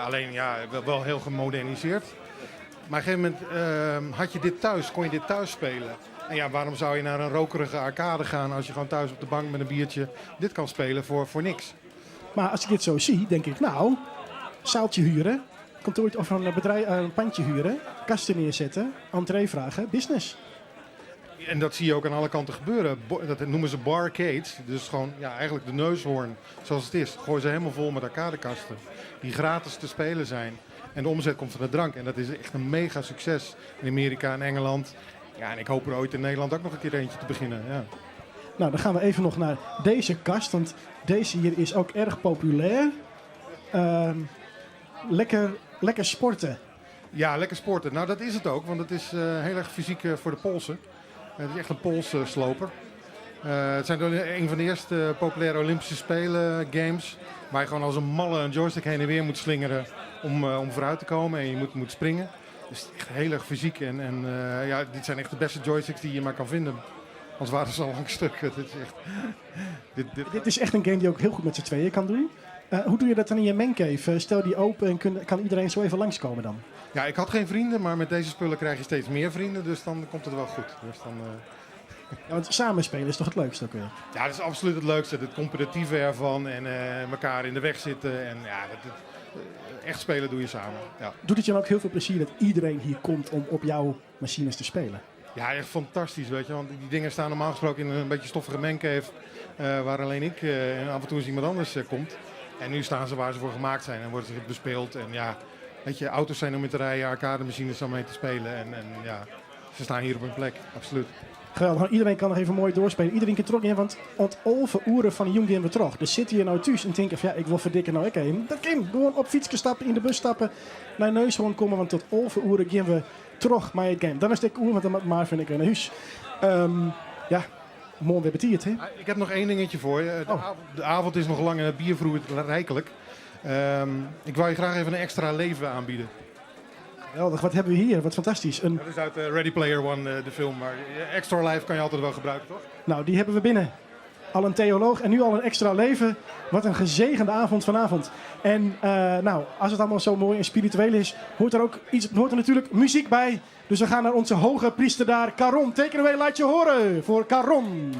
Alleen ja, wel heel gemoderniseerd. Maar op een gegeven moment had je dit thuis, kon je dit thuis spelen. En ja, waarom zou je naar een rokerige arcade gaan als je gewoon thuis op de bank met een biertje dit kan spelen voor niks? Maar als ik dit zo zie, denk ik, nou, zaaltje huren, kantoortje of een bedrijf, een pandje huren, kasten neerzetten, entree vragen, business. En dat zie je ook aan alle kanten gebeuren. Dat noemen ze barcades. Dus gewoon, ja, eigenlijk de Neushoorn zoals het is. Gooi ze helemaal vol met arcadekasten. Die gratis te spelen zijn. En de omzet komt van de drank. En dat is echt een mega succes in Amerika en Engeland. Ja, en ik hoop er ooit in Nederland ook nog een keer eentje te beginnen. Ja. Nou, dan gaan we even nog naar deze kast, want deze hier is ook erg populair. Lekker, lekker sporten. Ja, lekker sporten. Nou, dat is het ook, want het is heel erg fysiek voor de polsen. Het is echt een polssloper. Het zijn een van de eerste populaire Olympische Spelen games. Waar je gewoon als een malle een joystick heen en weer moet slingeren om vooruit te komen. En je moet springen. Dus het is echt heel erg fysiek. En ja, dit zijn echt de beste joysticks die je maar kan vinden. Anders waren ze al lang stuk. Het is echt, dit Dit is echt een game die je ook heel goed met z'n tweeën kan doen. Hoe doe je dat dan in je mancave? Stel die open en kan iedereen zo even langskomen dan? Ja, ik had geen vrienden, maar met deze spullen krijg je steeds meer vrienden. Dus dan komt het wel goed. Dus dan Ja, want samen spelen is toch het leukste ook weer? Ja, dat is absoluut het leukste. Het competitieve ervan en elkaar in de weg zitten. En ja, echt spelen doe je samen. Ja. Doet het je dan ook heel veel plezier dat iedereen hier komt om op jouw machines te spelen? Ja, echt fantastisch, weet je. Want die dingen staan normaal gesproken in een beetje stoffige mancave, waar alleen ik en af en toe eens iemand anders komt. En nu staan ze waar ze voor gemaakt zijn en worden ze bespeeld. En ja, weet je, auto's zijn om mee te rijden, arcademachines om mee te spelen. En ja, ze staan hier op hun plek, absoluut. Geweldig, nou, iedereen kan nog even mooi doorspelen. Iedereen kan terug in, want oant 11 oere fan 'e jûn gean we terug. Dus zit hier nou thuis en denken van ja, ik wil verdikken nou ik heen. Dat kan. Gewoon op fietsje stappen, in de bus stappen, naar Neushoorn komen, want tot 11 oere gaan we terug met het game. Dan is het oer, want dan moet Marvin ik weer naar huis. Ja, mooi weer betiert, hè? Ah, ik heb nog één dingetje voor je. De avond is nog lang en het bier vroeit rijkelijk. Ik wou je graag even een extra leven aanbieden. Geweldig, wat hebben we hier? Wat fantastisch. Dat is uit Ready Player One, de film. Maar extra life kan je altijd wel gebruiken, toch? Nou, die hebben we binnen. Al een theoloog en nu al een extra leven. Wat een gezegende avond vanavond. En nou, als het allemaal zo mooi en spiritueel is, hoort er ook iets, hoort er natuurlijk muziek bij. Dus we gaan naar onze hoge priester daar, Caron. Take it away, laat je horen voor Caron.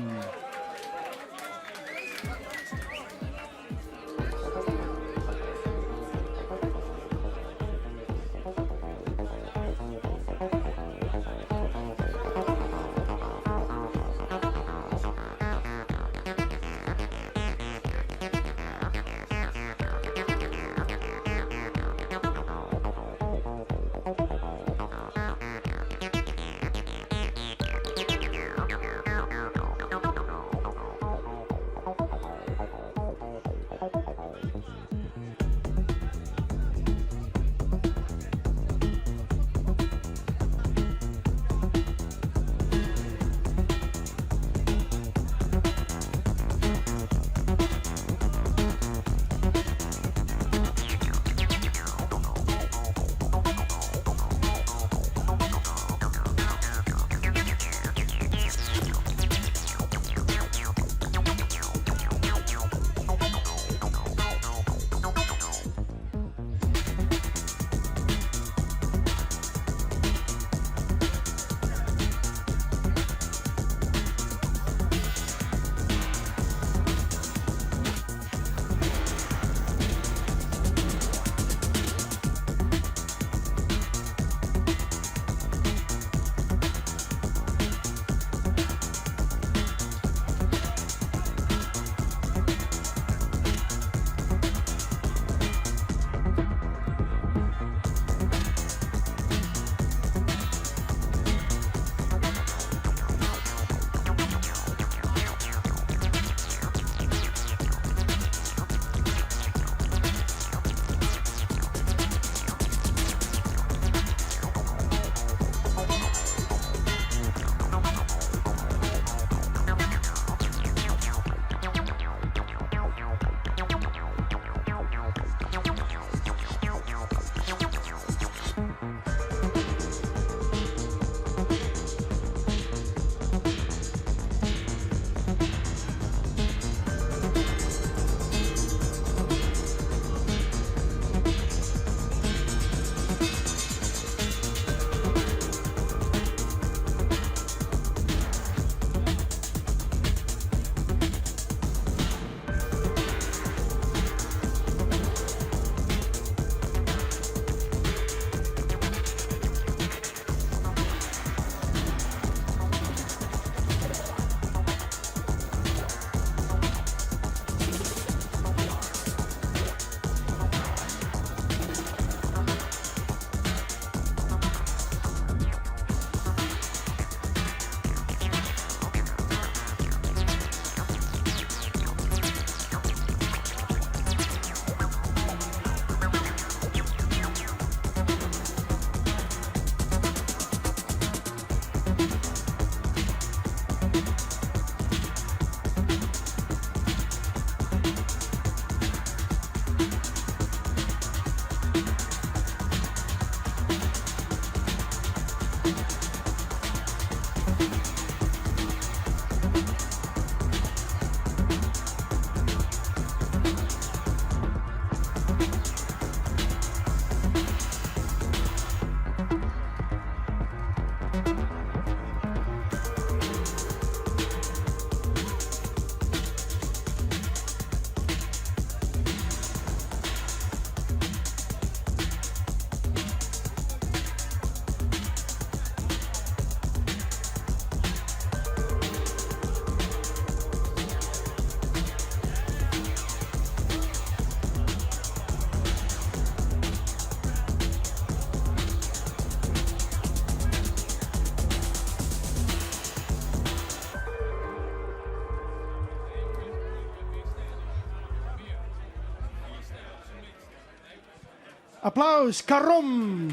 Applaus, Karom!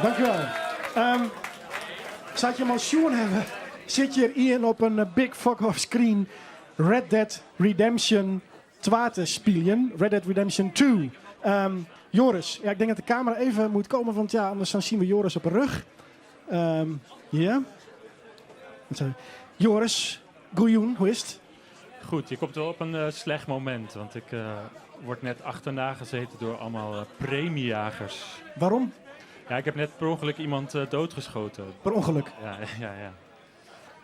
Dankjewel. Um, Sa't je al sjoen hawwe, sit hjir ien op in big fuck off screen Red Dead Redemption 2 te spyljen. Red Dead Redemption 2. Um, Joris, ja, ik denk dat de camera even moet komen, want ja, anders dan zien we Joris op de rug. Um, ja. Joris, goejoen, hoe is het? Goed, je komt wel op een slecht moment, want ik word net achterna gezeten door allemaal premiejagers. Waarom? Ja, ik heb net per ongeluk iemand doodgeschoten. Per ongeluk? Ja.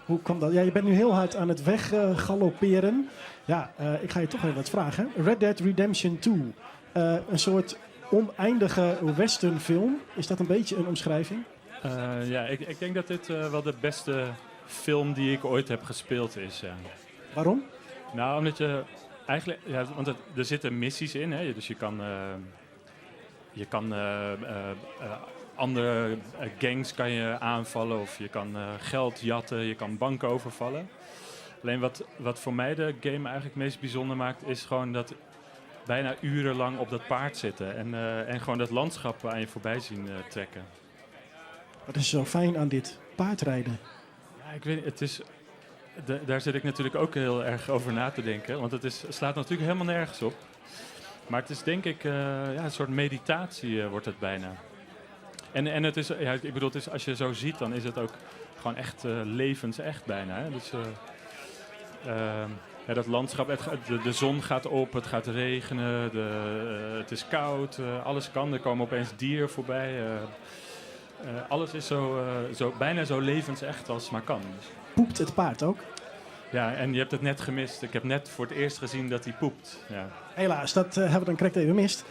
Hoe kwam dat? Ja, je bent nu heel hard aan het weggalopperen. Ja, ik ga je toch even wat vragen. Red Dead Redemption 2. Een soort oneindige westernfilm. Is dat een beetje een omschrijving? Ja, ik denk dat dit wel de beste film die ik ooit heb gespeeld is. Ja. Waarom? Nou, omdat je eigenlijk, ja, want er zitten missies in, hè, dus je kan andere gangs kan je aanvallen of je kan geld jatten, je kan banken overvallen. Alleen wat voor mij de game eigenlijk meest bijzonder maakt, is gewoon dat bijna urenlang op dat paard zitten en gewoon dat landschap aan je voorbij zien trekken. Wat is zo fijn aan dit paardrijden? Ja, ik weet niet, het is, daar zit ik natuurlijk ook heel erg over na te denken, want het slaat natuurlijk helemaal nergens op. Maar het is denk ik ja, een soort meditatie wordt het bijna. En het is, ja, ik bedoel, het is, als je zo ziet, dan is het ook gewoon echt levensecht bijna. Hè? Dus ja, dat landschap, de zon gaat op, het gaat regenen, het is koud, alles kan. Er komen opeens dieren voorbij. Alles is bijna zo levensecht als maar kan. Dus. Poept het paard ook? Ja, en je hebt het net gemist. Ik heb net voor het eerst gezien dat hij poept. Ja. Helaas, dat hebben we dan correct even gemist.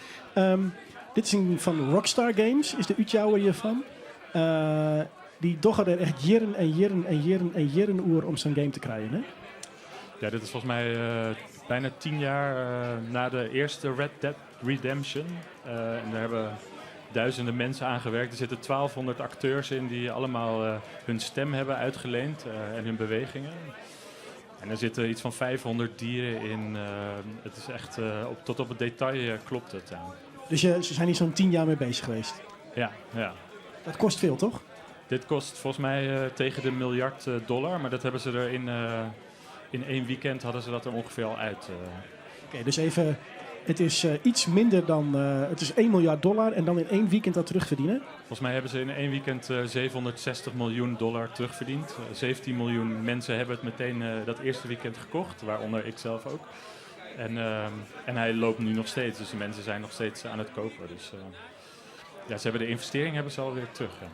Dit is een van Rockstar Games, is de útjouwer hiervan. Die dogge er echt jierren en jierren en jierren en jierren oer om zo'n game te krijgen, hè? Ja, dit is volgens mij bijna 10 jaar na de eerste Red Dead Redemption. En daar hebben duizenden mensen aan gewerkt. Er zitten 1200 acteurs in die allemaal hun stem hebben uitgeleend en hun bewegingen. En er zitten iets van 500 dieren in. Het is echt tot op het detail klopt het. Ja. Dus ze zijn hier zo'n 10 jaar mee bezig geweest? Ja, ja. Dat kost veel, toch? Dit kost volgens mij tegen de miljard dollar. Maar dat hebben ze er in één weekend hadden ze dat er ongeveer al uit. Oké, dus even, het is iets minder dan, het is 1 miljard dollar en dan in één weekend dat terugverdienen? Volgens mij hebben ze in één weekend 760 miljoen dollar terugverdiend. 17 miljoen mensen hebben het meteen dat eerste weekend gekocht, waaronder ik zelf ook. En hij loopt nu nog steeds, dus de mensen zijn nog steeds aan het kopen. Dus ja, ze hebben de investering hebben ze alweer terug. Ja.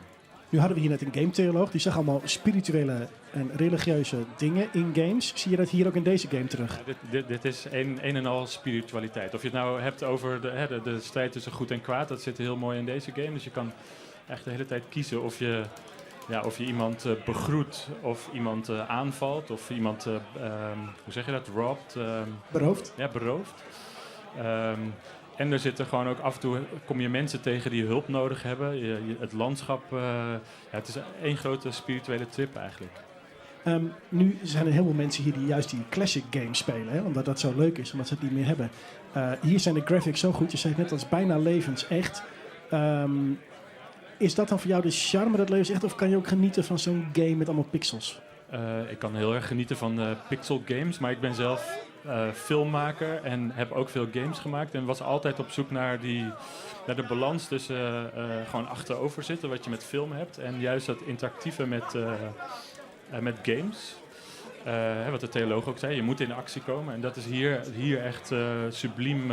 Nu hadden we hier net een game theoloog, die zag allemaal spirituele en religieuze dingen in games. Zie je dat hier ook in deze game terug? Ja, dit is een en al spiritualiteit. Of je het nou hebt over de strijd tussen goed en kwaad, dat zit heel mooi in deze game. Dus je kan echt de hele tijd kiezen of je iemand begroet of iemand aanvalt of iemand, hoe zeg je dat, robbed. Berooft. Ja, berooft. En er zitten gewoon ook af en toe, kom je mensen tegen die hulp nodig hebben. Het landschap, ja, het is één grote spirituele trip eigenlijk. Nu zijn er heel veel mensen hier die juist die classic games spelen, hè, omdat dat zo leuk is, omdat ze het niet meer hebben. Hier zijn de graphics zo goed, je zei het net, dat is bijna levensecht. Is dat dan voor jou de charme, dat levensecht, of kan je ook genieten van zo'n game met allemaal pixels? Ik kan heel erg genieten van pixel games, maar ik ben zelf filmmaker en heb ook veel games gemaakt. En was altijd op zoek naar, die, naar de balans tussen gewoon achterover zitten, wat je met film hebt, en juist dat interactieve met games. Hè, wat de theoloog ook zei, je moet in actie komen. En dat is hier echt subliem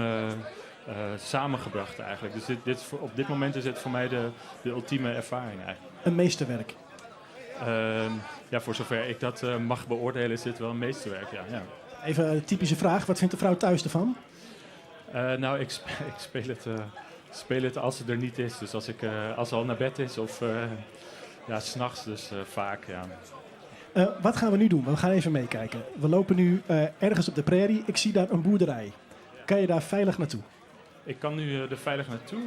samengebracht eigenlijk. Dus op dit moment is dit voor mij de ultieme ervaring eigenlijk. Een meesterwerk. Ja, voor zover ik dat mag beoordelen is dit wel een meesterwerk, ja. Ja. Even een typische vraag, wat vindt de vrouw thuis ervan? Nou, ik speel het als ze er niet is. Dus als ze al naar bed is of ja, 's nachts dus vaak, ja. Wat gaan we nu doen? We gaan even meekijken. We lopen nu ergens op de prairie. Ik zie daar een boerderij. Kan je daar veilig naartoe? Ik kan nu er veilig naartoe.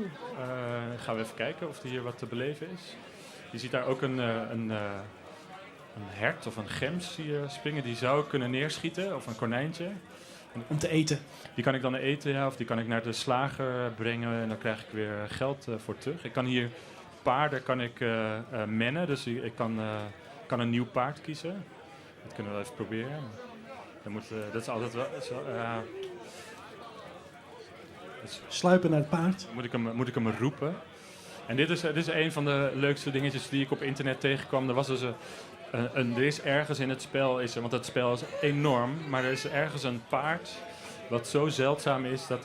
Gaan we even kijken of er hier wat te beleven is. Je ziet daar ook een hert of een gems zie je springen. Die zou ik kunnen neerschieten, of een konijntje. En Om te eten? Die kan ik dan eten, ja, of die kan ik naar de slager brengen en dan krijg ik weer geld voor terug. Ik kan hier paarden kan ik mennen, dus ik kan een nieuw paard kiezen. Dat kunnen we wel even proberen. Dan moet dat is altijd wel zo dus Sluipen naar het paard. Moet ik hem roepen. En dit is een van de leukste dingetjes die ik op internet tegenkwam. Er was dus een, een, een, er is ergens in het spel, is er, want het spel is enorm, maar er is ergens een paard wat zo zeldzaam is dat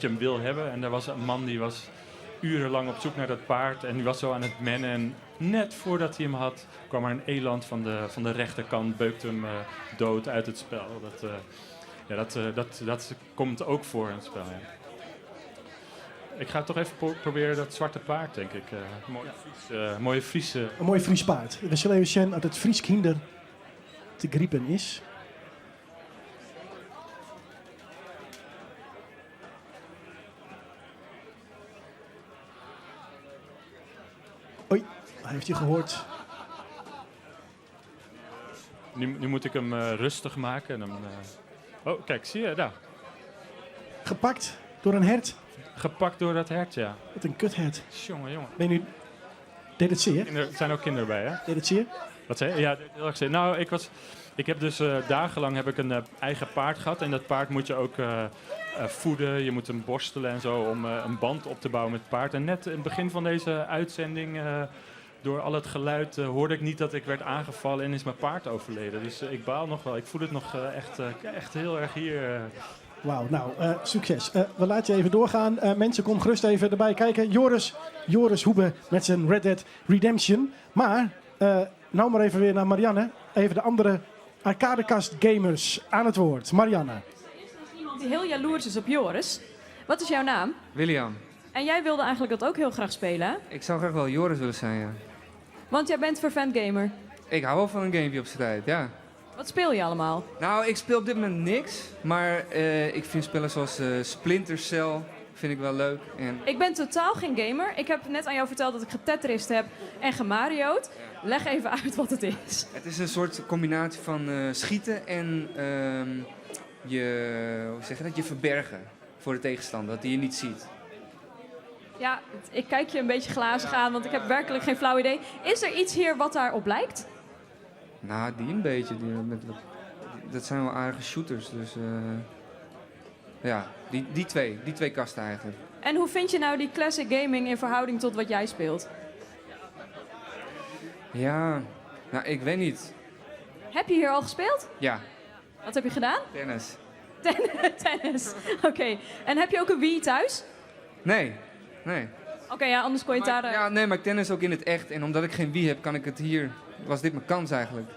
je hem wil hebben. En er was een man die was urenlang op zoek naar dat paard en die was zo aan het mennen. En net voordat hij hem had, kwam er een eland van de rechterkant, beukte hem dood uit het spel. Dat komt ook voor in het spel, ja. Ik ga toch even proberen dat zwarte paard, denk ik. Mooie Friese. Een mooi Fries paard. We zullen even zien dat het Fries kinder te griepen is. Oei, hij heeft je gehoord. Nu moet ik hem rustig maken. En dan oh, kijk, zie je daar. Gepakt door een hert. Gepakt door dat hert, ja. Wat een kuthert. Jongen, jongen. Ben je nu... Deed het zeer? Er zijn ook kinderen bij, hè? Deed het zeer? Wat zei je? Ja, deed heel erg zeer. Nou, ik was... Ik heb dus dagenlang heb ik een eigen paard gehad. En dat paard moet je ook voeden. Je moet hem borstelen en zo om een band op te bouwen met het paard. En net in het begin van deze uitzending, door al het geluid, hoorde ik niet dat ik werd aangevallen en is mijn paard overleden. Dus ik baal nog wel. Ik voel het nog echt heel erg hier. Wauw, nou, succes. We laten je even doorgaan. Mensen, kom gerust even erbij kijken. Joris Hoebe met zijn Red Dead Redemption. Maar nou maar even weer naar Marianne. Even de andere arcadekast gamers aan het woord. Marianne. Er is iemand die heel jaloers is op Joris. Wat is jouw naam? William. En jij wilde eigenlijk dat ook heel graag spelen, hè? Ik zou graag wel Joris willen zijn, ja. Want jij bent vervent gamer. Ik hou wel van een gamepje op zijn tijd, ja. Wat speel je allemaal? Nou, ik speel op dit moment niks. Maar ik vind spellen zoals Splinter Cell vind ik wel leuk. En Ik ben totaal geen gamer. Ik heb net aan jou verteld dat ik getetrist heb en gemario'd. Leg even uit wat het is. Het is een soort combinatie van schieten en je, hoe zeg je dat? Je verbergen voor de tegenstander, dat die je niet ziet. Ja, ik kijk je een beetje glazig aan, want ik heb werkelijk geen flauw idee. Is er iets hier wat daarop lijkt? Nou, die een beetje. Die, met, wat, dat zijn wel aardige shooters, dus ja, die twee kasten eigenlijk. En hoe vind je nou die classic gaming in verhouding tot wat jij speelt? Ja, nou, ik weet niet. Heb je hier al gespeeld? Ja. Wat heb je gedaan? Tennis. Tennis, oké. En heb je ook een Wii thuis? Nee, nee. Oké, ja, anders kon je het daar Ja, nee, maar ik tennis ook in het echt. En omdat ik geen Wii heb, kan ik het hier... Was dit mijn kans eigenlijk.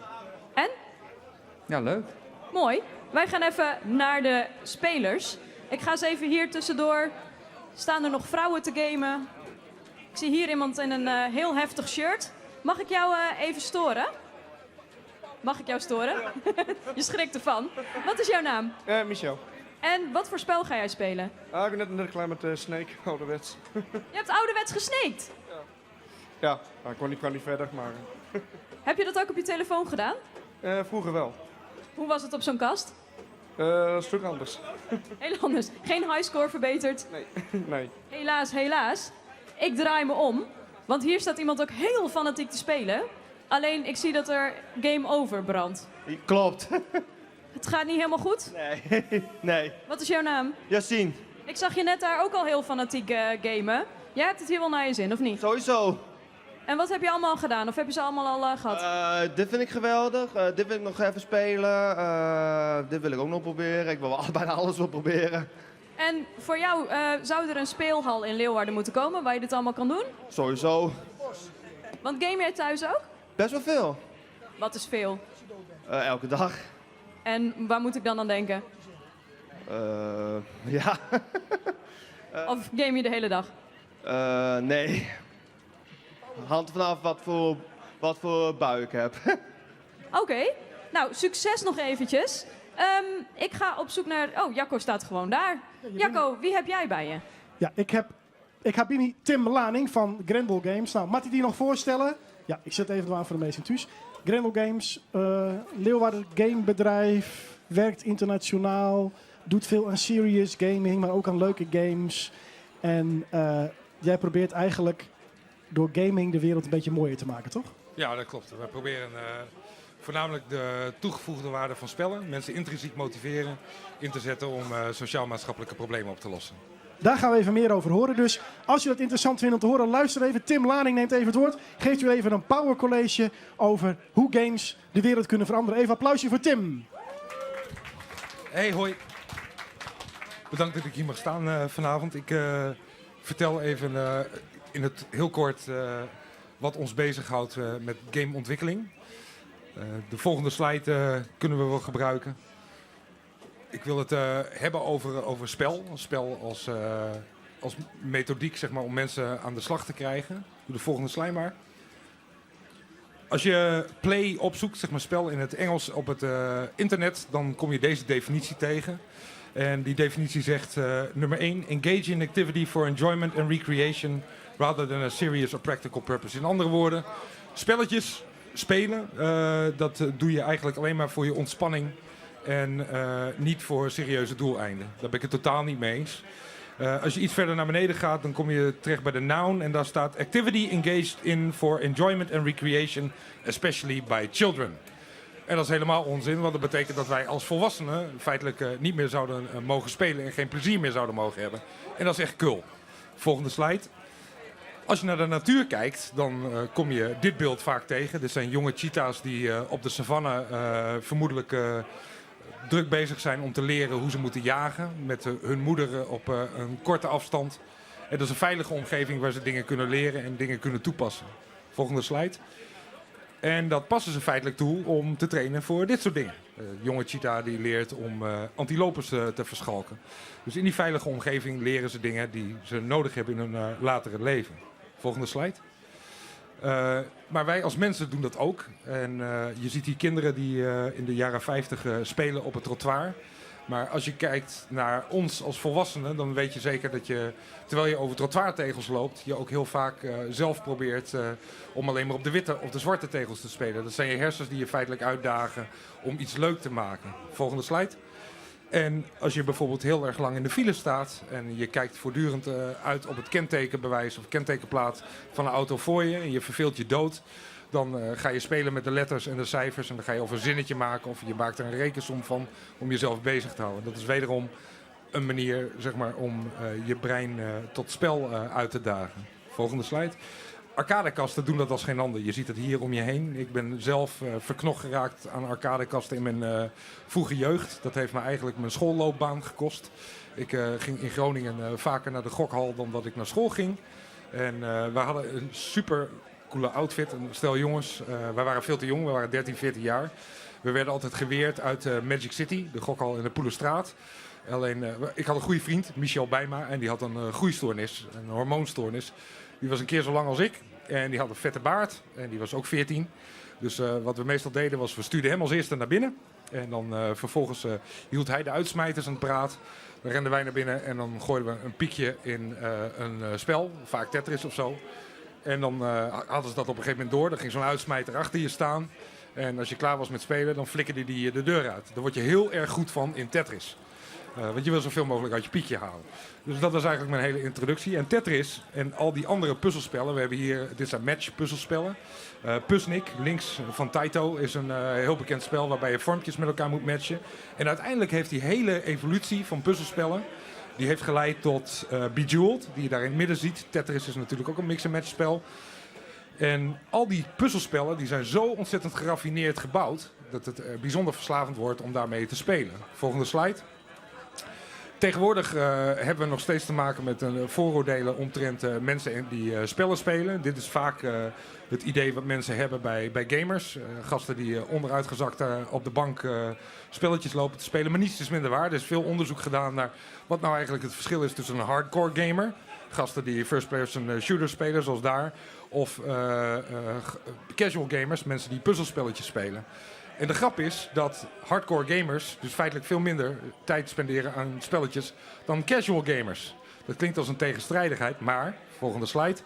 En? Ja, leuk. Mooi. Wij gaan even naar de spelers. Ik ga eens even hier tussendoor. Staan er nog vrouwen te gamen? Ik zie hier iemand in een heel heftig shirt. Mag ik jou even storen? Mag ik jou storen? Je schrikt ervan. Wat is jouw naam? Michel. En wat voor spel ga jij spelen? Ik ben net klaar met Snake, ouderwets. Je hebt ouderwets gesnaked? Ja. Ja, nou, ik kwam niet verder, maar... Heb je dat ook op je telefoon gedaan? Vroeger wel. Hoe was het op zo'n kast? Een stuk anders. Heel anders. Geen highscore verbeterd? Nee. Nee. Helaas, helaas. Ik draai me om, want hier staat iemand ook heel fanatiek te spelen. Alleen, ik zie dat er game over brandt. Klopt. Het gaat niet helemaal goed? Nee. nee. Wat is jouw naam? Yassine. Ik zag je net daar ook al heel fanatiek eh, gamen. Jij hebt het hier wel naar je zin, of niet? Sowieso. En wat heb je allemaal gedaan? Of heb je ze allemaal al eh, gehad? Eh, dit vind ik geweldig. Eh, dit wil ik nog even spelen. Eh, dit wil ik ook nog proberen. Ik wil wel bijna alles wel proberen. En voor jou eh, zou er een speelhal in Leeuwarden moeten komen waar je dit allemaal kan doen? Sowieso. Want game jij thuis ook? Best wel veel. Wat is veel? Eh, elke dag. En waar moet ik dan aan denken? Eh, ja. Of game je de hele dag? Eh, nee. Hand vanaf wat voor, wat voor bui ik heb. Oké, nou succes nog eventjes. Ehm, ik ga op zoek naar... Oh, Jacco staat gewoon daar. Jacco, wie heb jij bij je? Ja, ik heb, ik heb hier Tim Laning van Grendel Games. Nou, mag ik die nog voorstellen? Ja, ik zet even aan voor de meesten thuis. Grendel Games, eh Leeuwarden gamebedrijf, werkt internationaal, doet veel aan serious gaming, maar ook aan leuke games. En eh, jij probeert eigenlijk door gaming de wereld een beetje mooier te maken, toch? Ja, dat klopt. Wij proberen eh, voornamelijk de toegevoegde waarde van spellen, mensen intrinsiek motiveren, in te zetten om eh, sociaal-maatschappelijke problemen op te lossen. Daar gaan we even meer over horen. Dus als je dat interessant vindt om te horen, luister even. Tim Laning neemt even het woord. Geeft u even een power college over hoe games de wereld kunnen veranderen. Even applausje voor Tim. Hey, hoi. Bedankt dat ik hier mag staan eh, vanavond. Ik eh, vertel even eh, in het heel kort eh, wat ons bezighoudt eh, met gameontwikkeling. Eh, de volgende slide eh, kunnen we wel gebruiken. Ik wil het eh, hebben over, over spel. Spel als, eh, als methodiek zeg maar, om mensen aan de slag te krijgen. Doe de volgende slide maar. Als je play opzoekt, zeg maar spel in het Engels op het eh, internet, dan kom je deze definitie tegen. En die definitie zegt eh, nummer 1, engage in activity for enjoyment and recreation rather than a serious or practical purpose. In andere woorden, spelletjes spelen, eh, dat eh, doe je eigenlijk alleen maar voor je ontspanning en eh, niet voor serieuze doeleinden. Daar ben ik het totaal niet mee eens. Eh, als je iets verder naar beneden gaat, dan kom je terecht bij de noun. En daar staat activity engaged in for enjoyment and recreation, especially by children. En dat is helemaal onzin, want dat betekent dat wij als volwassenen feitelijk eh, niet meer zouden eh, mogen spelen en geen plezier meer zouden mogen hebben. En dat is echt kul. Volgende slide. Als je naar de natuur kijkt, dan eh, kom je dit beeld vaak tegen. Dit zijn jonge cheetahs die eh, op de savanne eh, vermoedelijk eh, druk bezig zijn om te leren hoe ze moeten jagen. Met eh, hun moeder eh, op eh, een korte afstand. En dat is een veilige omgeving waar ze dingen kunnen leren en dingen kunnen toepassen. Volgende slide. En dat passen ze feitelijk toe om te trainen voor dit soort dingen. Eh, jonge cheetah die leert om eh, antilopes eh, te verschalken. Dus in die veilige omgeving leren ze dingen die ze nodig hebben in hun eh, latere leven. Volgende slide. Eh, maar wij als mensen doen dat ook. En eh, je ziet hier kinderen die eh, in de jaren 50 eh, spelen op het trottoir. Maar als je kijkt naar ons als volwassenen, dan weet je zeker dat je, terwijl je over trottoirtegels loopt, je ook heel vaak eh, zelf probeert eh, om alleen maar op de witte of de zwarte tegels te spelen. Dat zijn je hersens die je feitelijk uitdagen om iets leuk te maken. Volgende slide. En als je bijvoorbeeld heel erg lang in de file staat en je kijkt voortdurend eh, uit op het kentekenbewijs of kentekenplaat van een auto voor je en je verveelt je dood, dan eh, ga je spelen met de letters en de cijfers en dan ga je of een zinnetje maken of je maakt er een rekensom van om jezelf bezig te houden. Dat is wederom een manier zeg maar, om eh, je brein eh, tot spel eh, uit te dagen. Volgende slide. Arcadekasten doen dat als geen ander. Je ziet het hier om je heen. Ik ben zelf eh, verknocht geraakt aan arcadekasten in mijn eh, vroege jeugd. Dat heeft me eigenlijk mijn schoolloopbaan gekost. Ik eh, ging in Groningen eh, vaker naar de gokhal dan dat ik naar school ging. En eh, we hadden een super coole outfit. Een stel jongens, eh, wij waren veel te jong, we waren 13, 14 jaar. We werden altijd geweerd uit eh, Magic City, de gokhal in de Poelenstraat. Alleen, eh, ik had een goede vriend, Michel Bijma, en die had een eh, groeistoornis, een hormoonstoornis. Die was een keer zo lang als ik en die had een vette baard en die was ook 14. Dus eh, wat we meestal deden was, we stuurden hem als eerste naar binnen. En dan eh, vervolgens eh, hield hij de uitsmijters aan het praat. Dan renden wij naar binnen en dan gooiden we een piekje in eh, een eh, spel, vaak Tetris of zo. En dan eh, hadden ze dat op een gegeven moment door. Dan ging zo'n uitsmijter achter je staan. En als je klaar was met spelen, dan flikkerde die je de deur uit. Daar word je heel erg goed van in Tetris. Want je wil zoveel mogelijk uit je piekje halen. Dus dat was eigenlijk mijn hele introductie. En Tetris en al die andere puzzelspellen. We hebben hier, dit zijn match puzzelspellen. Puzznic, links van Taito, is een heel bekend spel waarbij je vormpjes met elkaar moet matchen. En uiteindelijk heeft die hele evolutie van puzzelspellen, die heeft geleid tot Bejeweled, die je daar in het midden ziet. Tetris is natuurlijk ook een mix-and-match spel. En al die puzzelspellen die zijn zo ontzettend geraffineerd gebouwd dat het bijzonder verslavend wordt om daarmee te spelen. Volgende slide. Tegenwoordig hebben we nog steeds te maken met een vooroordelen omtrent mensen die spellen spelen. Dit is vaak het idee wat mensen hebben bij gamers. Gasten die onderuitgezakt op de bank spelletjes lopen te spelen. Maar niets is minder waar. Er is veel onderzoek gedaan naar wat nou eigenlijk het verschil is tussen een hardcore gamer. Gasten die first person shooter spelen, zoals daar. Of casual gamers, mensen die puzzelspelletjes spelen. En de grap is dat hardcore gamers dus feitelijk veel minder tijd spenderen aan spelletjes dan casual gamers. Dat klinkt als een tegenstrijdigheid, maar, volgende slide.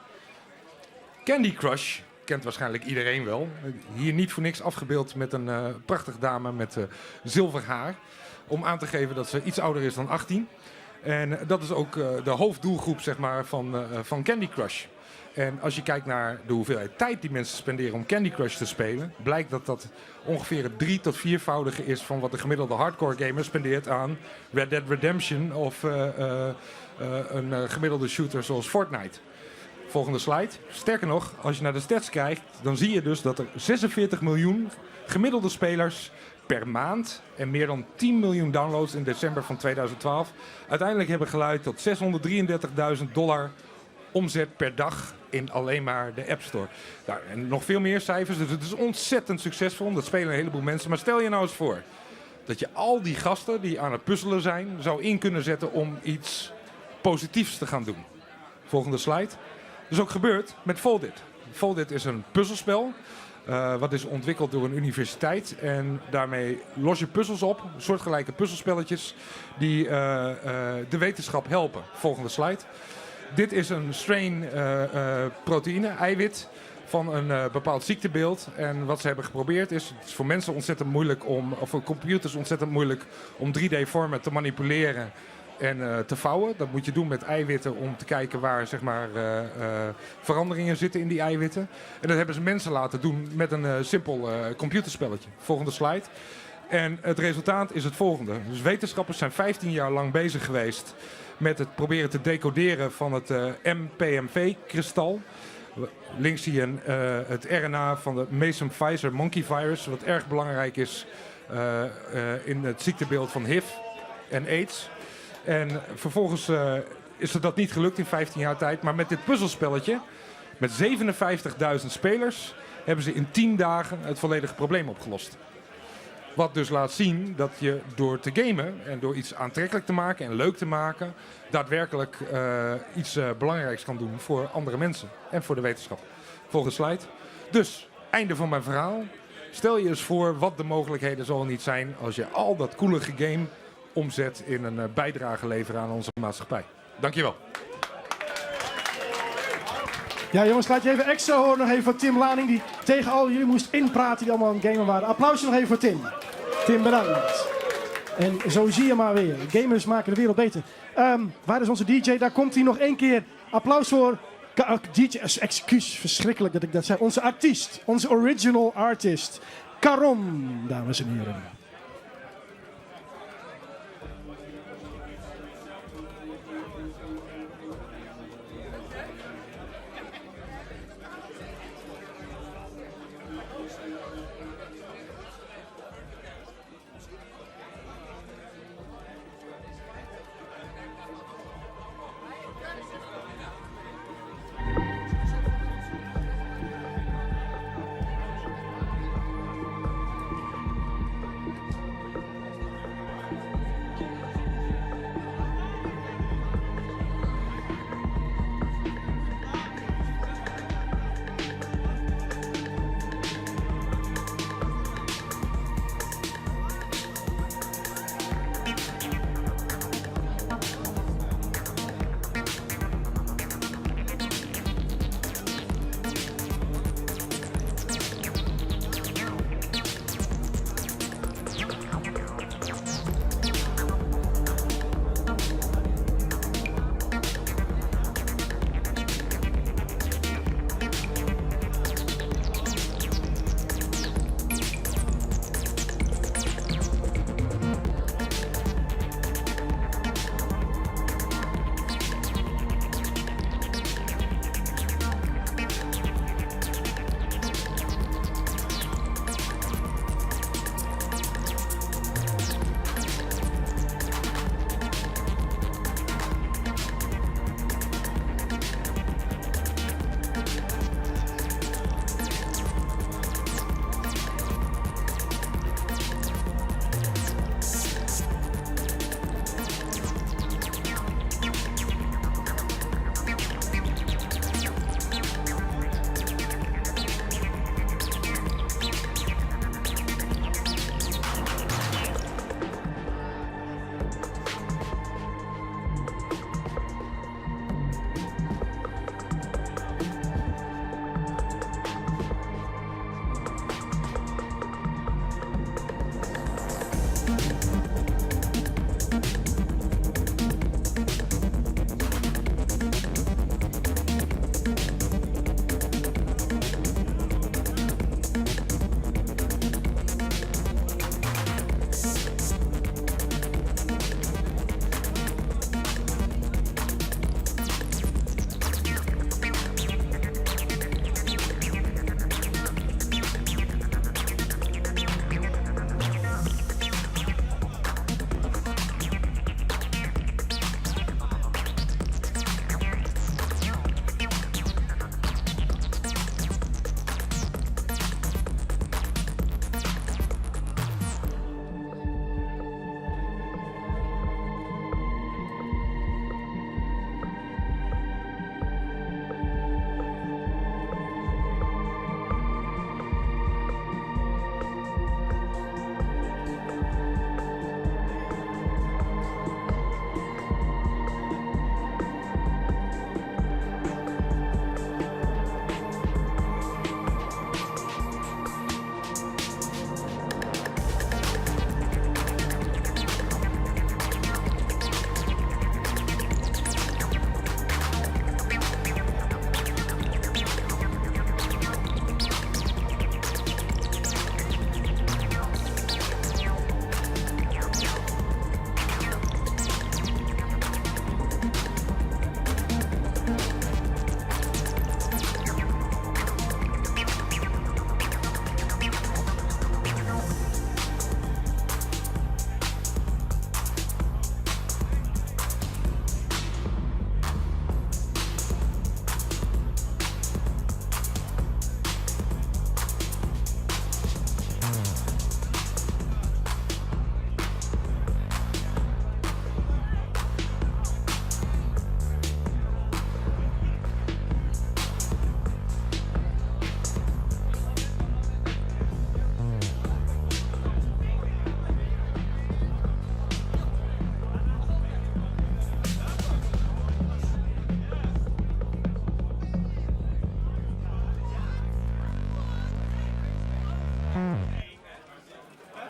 Candy Crush kent waarschijnlijk iedereen wel. Hier niet voor niks afgebeeld met een prachtige dame met zilver haar. Om aan te geven dat ze iets ouder is dan 18. En dat is ook de hoofddoelgroep, zeg maar, van Candy Crush. En als je kijkt naar de hoeveelheid tijd die mensen spenderen om Candy Crush te spelen, blijkt dat dat ongeveer het 3 tot 4-voudige is van wat de gemiddelde hardcore gamer spendeert aan Red Dead Redemption of een gemiddelde shooter zoals Fortnite. Volgende slide. Sterker nog, als je naar de stats kijkt, dan zie je dus dat er 46 miljoen gemiddelde spelers per maand en meer dan 10 miljoen downloads in december van 2012 uiteindelijk hebben geleid tot 633.000 dollar omzet per dag in alleen maar de App Store. Nou, en nog veel meer cijfers, dus het is ontzettend succesvol. Dat spelen een heleboel mensen. Maar stel je nou eens voor dat je al die gasten die aan het puzzelen zijn, zou in kunnen zetten om iets positiefs te gaan doen. Volgende slide. Dat is ook gebeurd met Foldit. Foldit is een puzzelspel. Wat is ontwikkeld door een universiteit. En daarmee los je puzzels op, soortgelijke puzzelspelletjes, die de wetenschap helpen. Volgende slide. Dit is een strain proteïne, eiwit, van een bepaald ziektebeeld. En wat ze hebben geprobeerd is, het is voor mensen ontzettend moeilijk om, of voor computers ontzettend moeilijk om 3D-vormen te manipuleren en te vouwen. Dat moet je doen met eiwitten om te kijken waar, zeg maar, veranderingen zitten in die eiwitten. En dat hebben ze mensen laten doen met een simpel computerspelletje. Volgende slide. En het resultaat is het volgende. Dus wetenschappers zijn 15 jaar lang bezig geweest met het proberen te decoderen van het MPMV-kristal. Links zie je het RNA van de Mason-Pfizer monkey virus, wat erg belangrijk is in het ziektebeeld van HIV en AIDS. En vervolgens is er dat niet gelukt in 15 jaar tijd. Maar met dit puzzelspelletje, met 57.000 spelers, hebben ze in 10 dagen het volledige probleem opgelost. Wat dus laat zien dat je door te gamen en door iets aantrekkelijk te maken en leuk te maken, daadwerkelijk iets belangrijks kan doen voor andere mensen en voor de wetenschap. Volgende slide. Dus, einde van mijn verhaal. Stel je eens voor wat de mogelijkheden zal niet zijn als je al dat coole gegame omzet in een bijdrage leveren aan onze maatschappij. Dankjewel. Ja jongens, laat je even extra horen nog even van Tim Laning, die tegen al jullie moest inpraten die allemaal aan het gamen waren. Applausje nog even voor Tim. Tim, bedankt. En zo zie je maar weer. Gamers maken de wereld beter. Waar is onze DJ? Daar komt hij nog één keer. Applaus voor DJ. Excuus, verschrikkelijk dat ik dat zei. Onze artiest, onze original artist. Caron, dames en heren.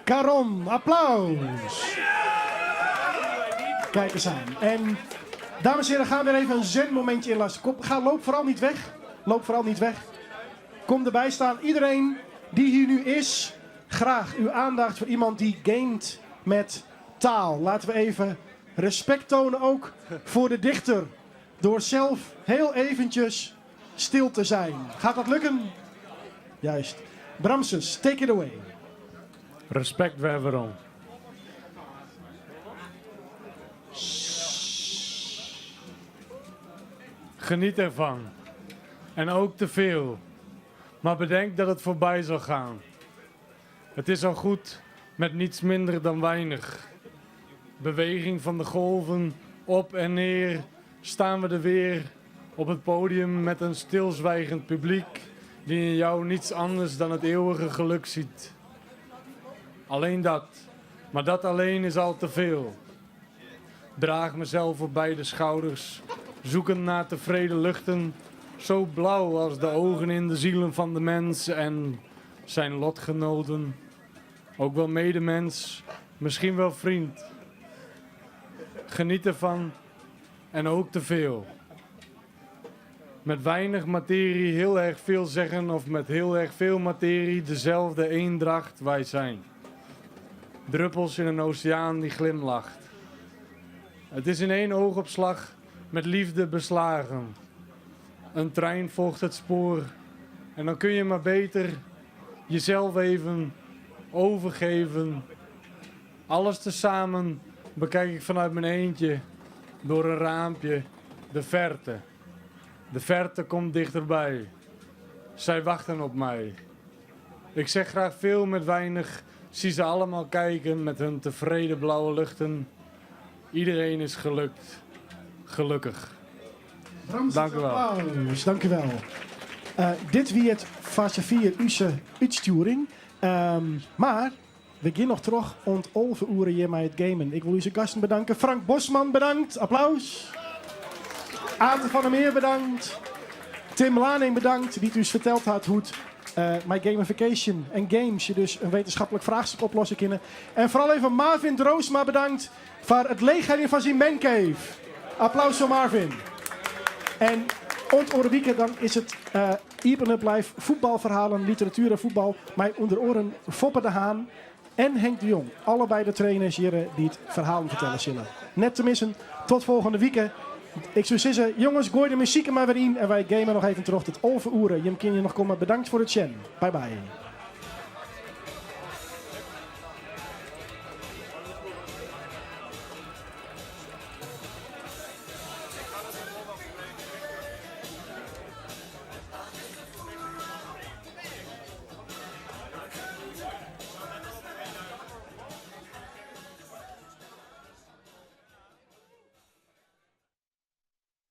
Caron. Applaus! Kijk eens aan. En dames en heren, gaan we weer even een zen-momentje inlassen. Kom, ga, loop vooral niet weg. Loop vooral niet weg. Kom erbij staan. Iedereen die hier nu is, graag uw aandacht voor iemand die gamet met taal. Laten we even respect tonen ook voor de dichter. Door zelf heel eventjes stil te zijn. Gaat dat lukken? Juist. Bramses, take it away. Respect werom. Geniet ervan. En ook te veel. Maar bedenk dat het voorbij zal gaan. Het is al goed met niets minder dan weinig. Beweging van de golven, op en neer, staan we er weer op het podium met een stilzwijgend publiek die in jou niets anders dan het eeuwige geluk ziet. Alleen dat. Maar dat alleen is al te veel. Draag mezelf op beide schouders, zoekend naar tevreden luchten, zo blauw als de ogen in de zielen van de mens en zijn lotgenoten. Ook wel medemens, misschien wel vriend. Geniet ervan en ook te veel. Met weinig materie heel erg veel zeggen of met heel erg veel materie dezelfde eendracht wij zijn. Druppels in een oceaan die glimlacht. Het is in één oogopslag met liefde beslagen. Een trein volgt het spoor en dan kun je maar beter jezelf even overgeven. Alles tezamen bekijk ik vanuit mijn eentje door een raampje de verte. De verte komt dichterbij. Zij wachten op mij. Ik zeg graag veel met weinig. Zie ze allemaal kijken met hun tevreden blauwe luchten. Iedereen is gelukt. Gelukkig. Ramses, Dank u wel. Applaus, dank u wel. Dit wie het fase 4 Use uitsturing. Maar we gaan nog terug ont olve uren hier met het gamen. Ik wil onze gasten bedanken. Frank Bosman bedankt. Applaus. Ate van der Meer bedankt. Tim Laning bedankt, die het u verteld had hoe het my gamification en games je dus een wetenschappelijk vraagstuk oplossen kunnen. En vooral even Marvin Droosma bedankt voor het leeghelling van zijn mancave. Applaus voor Marvin. En ont oren dan is het Iepen Up Live voetbalverhalen, literatuur en voetbal. Mij onder oren Foppe de Haan en Henk de Jong. Allebei de trainers hier die het verhalen vertellen zullen. Net te missen. Tot volgende week. Ik zou zeggen, jongens, gooi de muziek er maar weer in. En wij gamen nog even terug tot overuren. Jim kun je nog komen. Bedankt voor het chat. Bye bye.